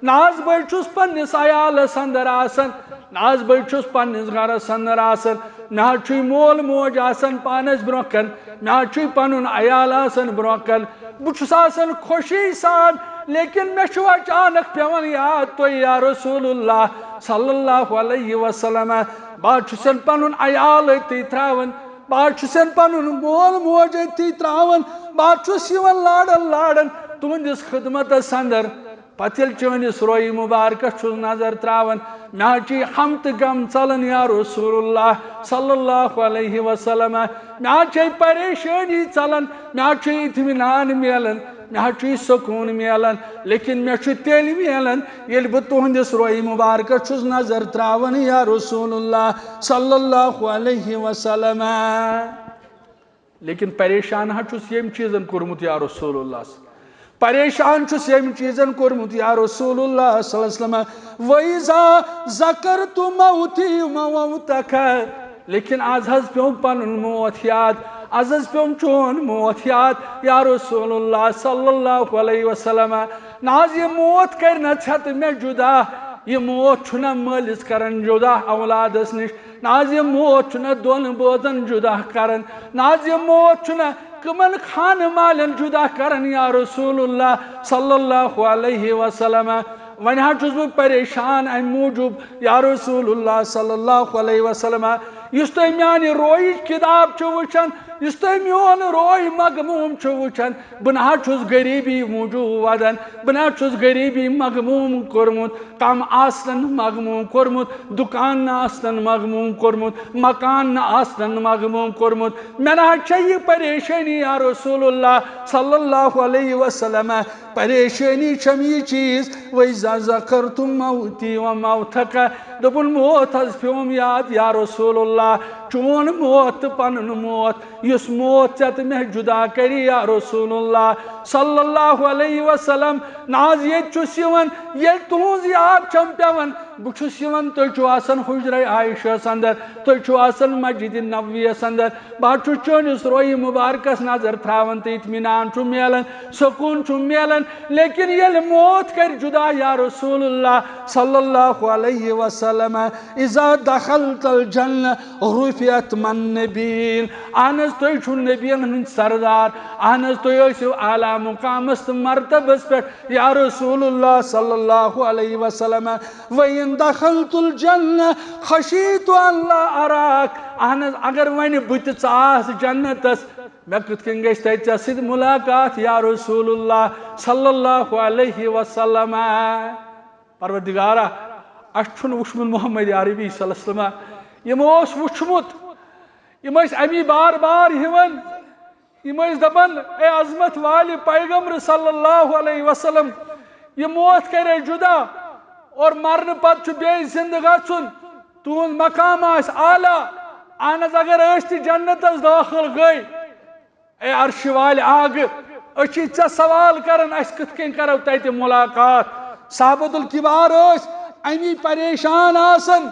نہ حظ، بہٕ چھُس پننِس عیالس اندر آسان، نہ حظ، بہٕ چھُس پننِس گرس اندر آسان، مےٚ حظ چھُے مول موج آسان پانس برونٛہہ کن، مےٚ حظ چھُے پنُن عیال آسان برونٛہہ کن، بہٕ چھُس آسان خوشی سان، لیکن مےٚ چھُ اچانک پٮ۪وان یاد تُہۍ یا رسول اللہ صلی اللہ علیہ وسلم۔ بہٕ حظ چھُسن پنُن عیال أتی تراوان، بہٕ حظ چھُسن پنُن مول موج أتھی تراوان، بہٕ حظ چھُس یِوان لاڑن لاڑن تُہنٛدِس خدمتس اندر۔ پتہٕ ییٚلہِ چٲنِس رویہِ مُبارکس چھُس نظر تراوان، مےٚ حظ چھِ ہم تہٕ غم ژلان یا رسول اللہ صلی اللہ علیہ وسلم۔ مےٚ حظ چھے پریشٲنی ژلان، مےٚ حظ چھُ اطمینان میلان، مےٚ حظ چھُ سکوٗن میلان، لیکن مےٚ چھُ تیٚلہِ میلان ییٚلہِ بہٕ تُہنٛدِس رویہِ مُبارکس چھُس نظر تراوان یا رسول اللہ صلی اللہ علیہ وسلم۔ لیکن پریشان حظ چھُس ییٚمۍ چیٖزن کوٚرمُت یا رسول اللہ۔ پریشان چھُس ییٚمۍ چیٖزن کوٚرمُت یا رسول اللہ صلی اللہ علیہ وسلم۔ وَإِذَا ذَكَرْتُ مَوْتِي وَمَوْتَكَ۔ لیکن از حظ پیوٚم پنُن موت یاد، از حظ پیوٚم چون موت یاد یا رسول اللہ صلی اللہ علیہ وسلم۔ نہ حظ یہِ موت کرِ نہ ژھٮ۪تہٕ مےٚ جدا، یہِ موت چھُنہ مٲلِس کران جدا اولادس نِش۔ نہ حظ یہِ موت چھُنہ دۄن بٲژن جدا کران، نہ حظ یہِ موت چھُنہ کٕمن خانہٕ مالٮ۪ن جدا کران یا رسول اللہ صلی اللہ علیہ وسلم۔ وۄنۍ حظ چھُس بہٕ پریشان امہِ موٗجوٗب یا رسول اللہ صلی اللہ علیہ وسلم، یُس تُہۍ میانہِ رویِچ کِتاب چھِو وٕچھان، یُس تُہۍ میون روے مغموم چھِو وٕچھان، بہٕ نہ حظ چھُس غریٖبی موٗجوٗب ودان، بہٕ نہ حظ چھُس غریٖبی مغموم کوٚرمُت، کم آسنن مغموم کوٚرمُت، دُکان نہٕ آسنن مغموم کوٚرمُت، مکان نہٕ آسنن مغموم کوٚرمُت۔ مےٚ نہ حظ چھےٚ یہِ پریشٲنی یا رسول اللہ صلی اللہ علیہ وسلم۔ پریشٲنی چھم یہِ چیٖز، وَإِذَا ذَكَرْتُ مَوْتِي وَمَوْتَكَ۔ دوٚپُن، موت حظ پیوم یاد یا رسول اللہ، چون موت تہٕ پنُن موت، یُس موت ژےٚ تہٕ مےٚ جدا کری یا رسول اللہ صلی اللہ علیہ وسلم۔ نہ حظ ییٚتہِ چھُس یِوان، ییٚلہِ تُہنٛز یاد چھم پٮ۪وان، بہٕ چھُس یِوان، تُہۍ چھِو آسان حجرے عائشہ اندر، تُہۍ چھِو آسان مسجد نبویس اندر، بہٕ حظ چھُس چٲنِس رویہِ مُبارکس نظر تھاوان تہٕ اطمینان چھُ میلان، سکوٗن چھُ میلان۔ لیکن ییٚلہِ موت کرِ جدا یا رسول اللہ صلی اللہ علیہ وسلم، اذا دخلت الجنہ رفعت من نبیین۔ اہن حظ، تُہۍ چھِو نبیین ہٕنٛدۍ سردار، اہن حظ، تُہۍ ٲسِو اعلیٰ مقامس تہٕ مرتبس پٮ۪ٹھ یا رسول اللہ صلی اللہ علیہ وسلم۔ وَإِن دَخَلْتُ الْجَنَّةَ خَشِيتُ أَنْ لَا أَرَاكَ۔ اہن حظ، اگر وۄنۍ بہٕ تہِ ژاس جنتس، مےٚ کِتھ کٔنۍ گژھِ تتہِ ژےٚ سۭتۍ ملاقات یا رسول اللہ صلی اللہ علیہ وسلم؟ پروردگارا، اسہِ چھُنہٕ وُچھمُت محمد عربی صلی اللہ علیہ وسلم۔ یِمو اوس وُچھمُت، یِم ٲسۍ امی بار بار ہیوان۔ یِم ٲسۍ دَپان، اے عظمت والہِ پیغمبر صلی اللہ علیہ وسلم، یہِ موت کرے جدا اور مرنہٕ پتہٕ چھُ بیٚیہِ زِندٕ گژھُن، تُہُنٛد مقام آسہِ اعلیٰ۔ اہن حظ، اگر أسۍ تہِ جنتس دٲخل گٔے، اے عرشہِ والہِ آگہٕ، أسۍ چھِ ژےٚ سوال کران، اَسہِ کِتھ کٔنۍ کرو تتہِ ملاقات؟ صحابۃ الکبار ٲسۍ امی پریشان آسان،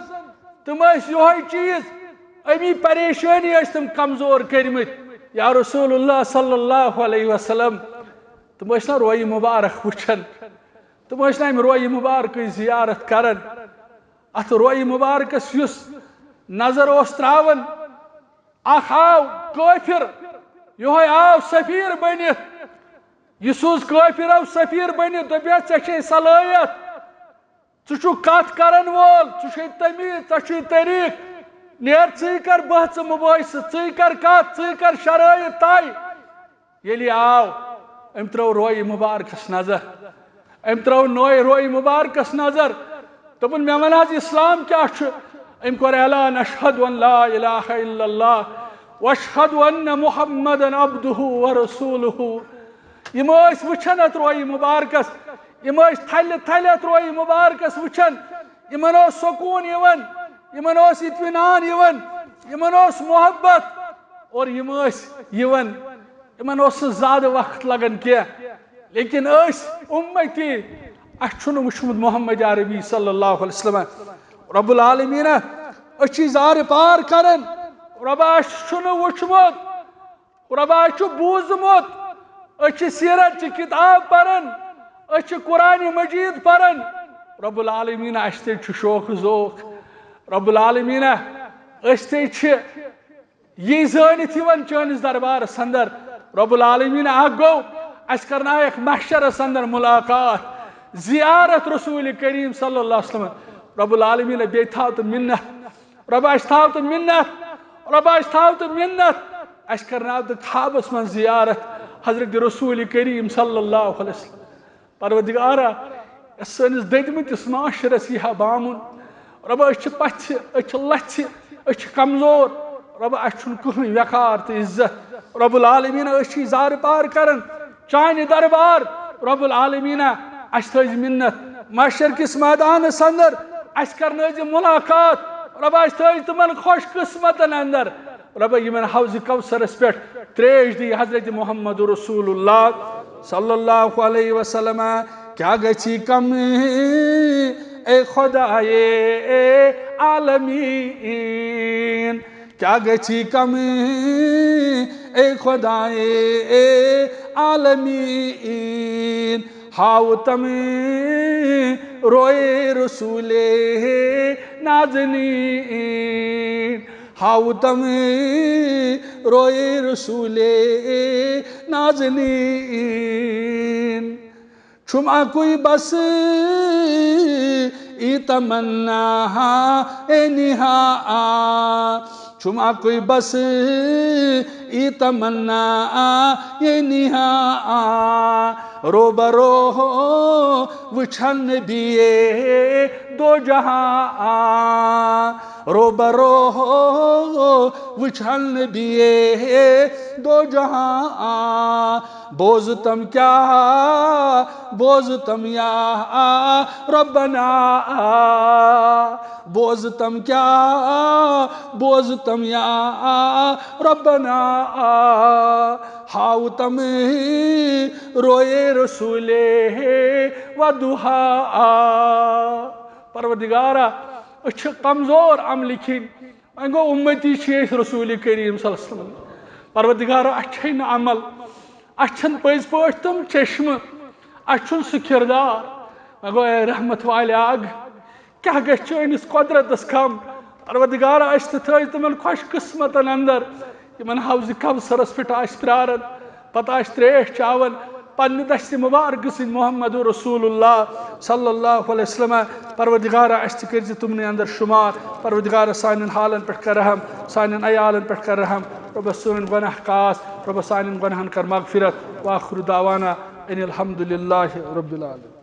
تِم ٲسۍ یِہوٚے چیٖز، امی پریشٲنی ٲسۍ تِم کمزور کٔرمٕتۍ۔ یا رسول اللہ صلی اللہ علیہ وسلم، تِم ٲسۍ نہ رویہِ مُبارک وٕچھان، تِم ٲسۍ نہ امہِ رویہِ مُبارکٕچ زیارت کران۔ اتھ رویہِ مُبارکس یُس نظر اوس تراوان، اکھ آو کٲفِر، یِہوٚے آو سفیر بٔنِتھ، یہِ سوٗز کٲفِر آو سفیر بٔنِتھ، دوٚپیس، ژےٚ چھے صلٲحیت، ژٕ چھُکھ کتھ کرن وول، ژٕ چھُے تمیٖز، ژےٚ چھُے طریٖق۔ نیر ژٕے کر بحث مباحثہٕ، ژٕے کر کتھ، ژٕے کر شرٲیط طے۔ ییٚلہِ یہِ آو، أمۍ ترٲو رویہِ مُبارکس نظر، أمۍ ترٲو نوے رویہِ مُبارکس نظر۔ دوٚپُن، مےٚ وَن حظ، اسلام کیٛاہ چھُ؟ أمۍ کوٚر اعلان، اشہد ان لا الہ الا اللہ واشہد ان محمدا عبدہ ورسولہ۔ یِم ٲسۍ وٕچھان اتھ رویہِ مُبارکس، یِم ٲسۍ تھلہِ تھلہِ اتھ رویہِ مُبارکس وٕچھان۔ یِمن اوس سکوٗن یِوان، یِمن اوس اطمینان یِوان، یِمن اوس محبت، اور یِم ٲسۍ یِوان، یِمن اوس نہٕ زیادٕ وقت لگان کینٛہہ۔ لیکن أسۍ اُمتی، اَسہِ چھُنہٕ وٕچھمُت محمد عربی صلی اللہ علیہ وسلم۔ رب العالمین، أسۍ چھِ زارٕ پار کران، رۄبا، اَسہِ چھُنہٕ وٕچھمُت۔ رۄبا، اَسہِ چھُ بوٗزمُت، أسۍ چھِ سیرت چہِ کِتاب پران، أسۍ چھِ قرآن مجید پران۔ رب العالمین، اَسہِ تہِ چھُ شوق ذوق۔ رب العالمین، أسۍ تہِ چھِ یی زٲنِتھ یِوان چٲنِس دربارس اندر۔ رب العالمین، اکھ گوٚو، اَسہِ کرنایکھ محشرس اندر ملاقات، زیارت رسول کریم صلی اللہ علیہ وسلم۔ رب العالمین، بیٚیہِ تھاو تہٕ منت، رۄبا، اَسہِ تھاو تہٕ منت، رۄبا، اَسہِ تھاو تہٕ مِنت، اَسہِ کرناو تہٕ خوابس منٛز زیارت حضرت رسول کریم صلی اللہ علیہ وسلم۔ پروردگارا، یۄس سٲنِس دٔدمٕتِس معاشرس یی ہا بامُن۔ رۄبا، أسۍ چھِ پژھِ، أسۍ چھِ لژھِ، أسۍ چھِ کمزور۔ رۄبا، اَسہِ چھُنہٕ کٕہٕنۍ وقار تہٕ عزت۔ رب العالمین، أسۍ چھِ زارٕ پار کران چانہِ دربار۔ رب العالمین، اَسہِ تھٲوزِ مِنت محشر کِس مٲدانس اندر، اَسہِ کرنٲوزِ ملاقات۔ رۄبا، اَسہِ تھٲوزِ تِمن خۄش قسمتن اندر۔ رۄبا، یِمن حوض کوثرس پٮ۪ٹھ تریش دی حضرت محمد رسول اللہ صلی اللہ علیہ وسلم۔ کیا گژھی کم اے خدائے عالمین، کیا گژھی کم اے خدائے عالمین، ہاو تم روئے رسول نازنین۔ ہاو تم روئے رسول نازنین۔ چھم اکوئی بس ای تمنا اے نہا، چھم اکوئی بس ای تمنا اے نہا، رو برو وچھن نبی دو جہاں، رو برو وچھن نبی دو جہاں۔ بوزتم کیا بوزتم یا ربنا، بوزتم کیا بوزتم یا ربنا، ہاو تم روئے رسول و دہا۔ پروردگارا، أسۍ چھِ کمزور عملہِ کِنۍ، وۄنۍ گوٚو، امتی چھِ أسۍ رسول کریم صلی اللہ علیہ وسلم۔ پروردگارا، اَسہِ چھے نہٕ عمل، اَسہِ چھَنہٕ پٔزۍ پٲٹھۍ تِم چشمہٕ، اَسہِ چھُنہٕ سُہ کردار۔ وۄنۍ گوٚو، اے رحمت والہِ اکھ، کیٛاہ گژھِ چٲنِس قۄدرتس کم؟ پروردگارا، اَسہِ تہِ تھٲوزِ تِمن خۄش قسمتن اندر، یِمن حوض کوثرس پٮ۪ٹھ آسہِ پراران، پتہٕ آسہِ تریش چاوان پننہِ دستِ مبارکہٕ سۭتۍ محمد رسول اللہ صلی اللہ علیہ وسلم۔ پروردگارا، اَسہِ تہِ کٔرزِ تِمنٕے اندر شمار۔ پروردگارا، سانٮ۪ن حالن پٮ۪ٹھ کر رحم، سانٮ۪ن عیالن پٮ۪ٹھ کر رحم۔ رۄبا، سٲنۍ گۄناہ کاس، رۄبا، سانٮ۪ن گۄناہن کر مغفرت۔ وآخر دعوانا ان الحمد للہ رب العالمین۔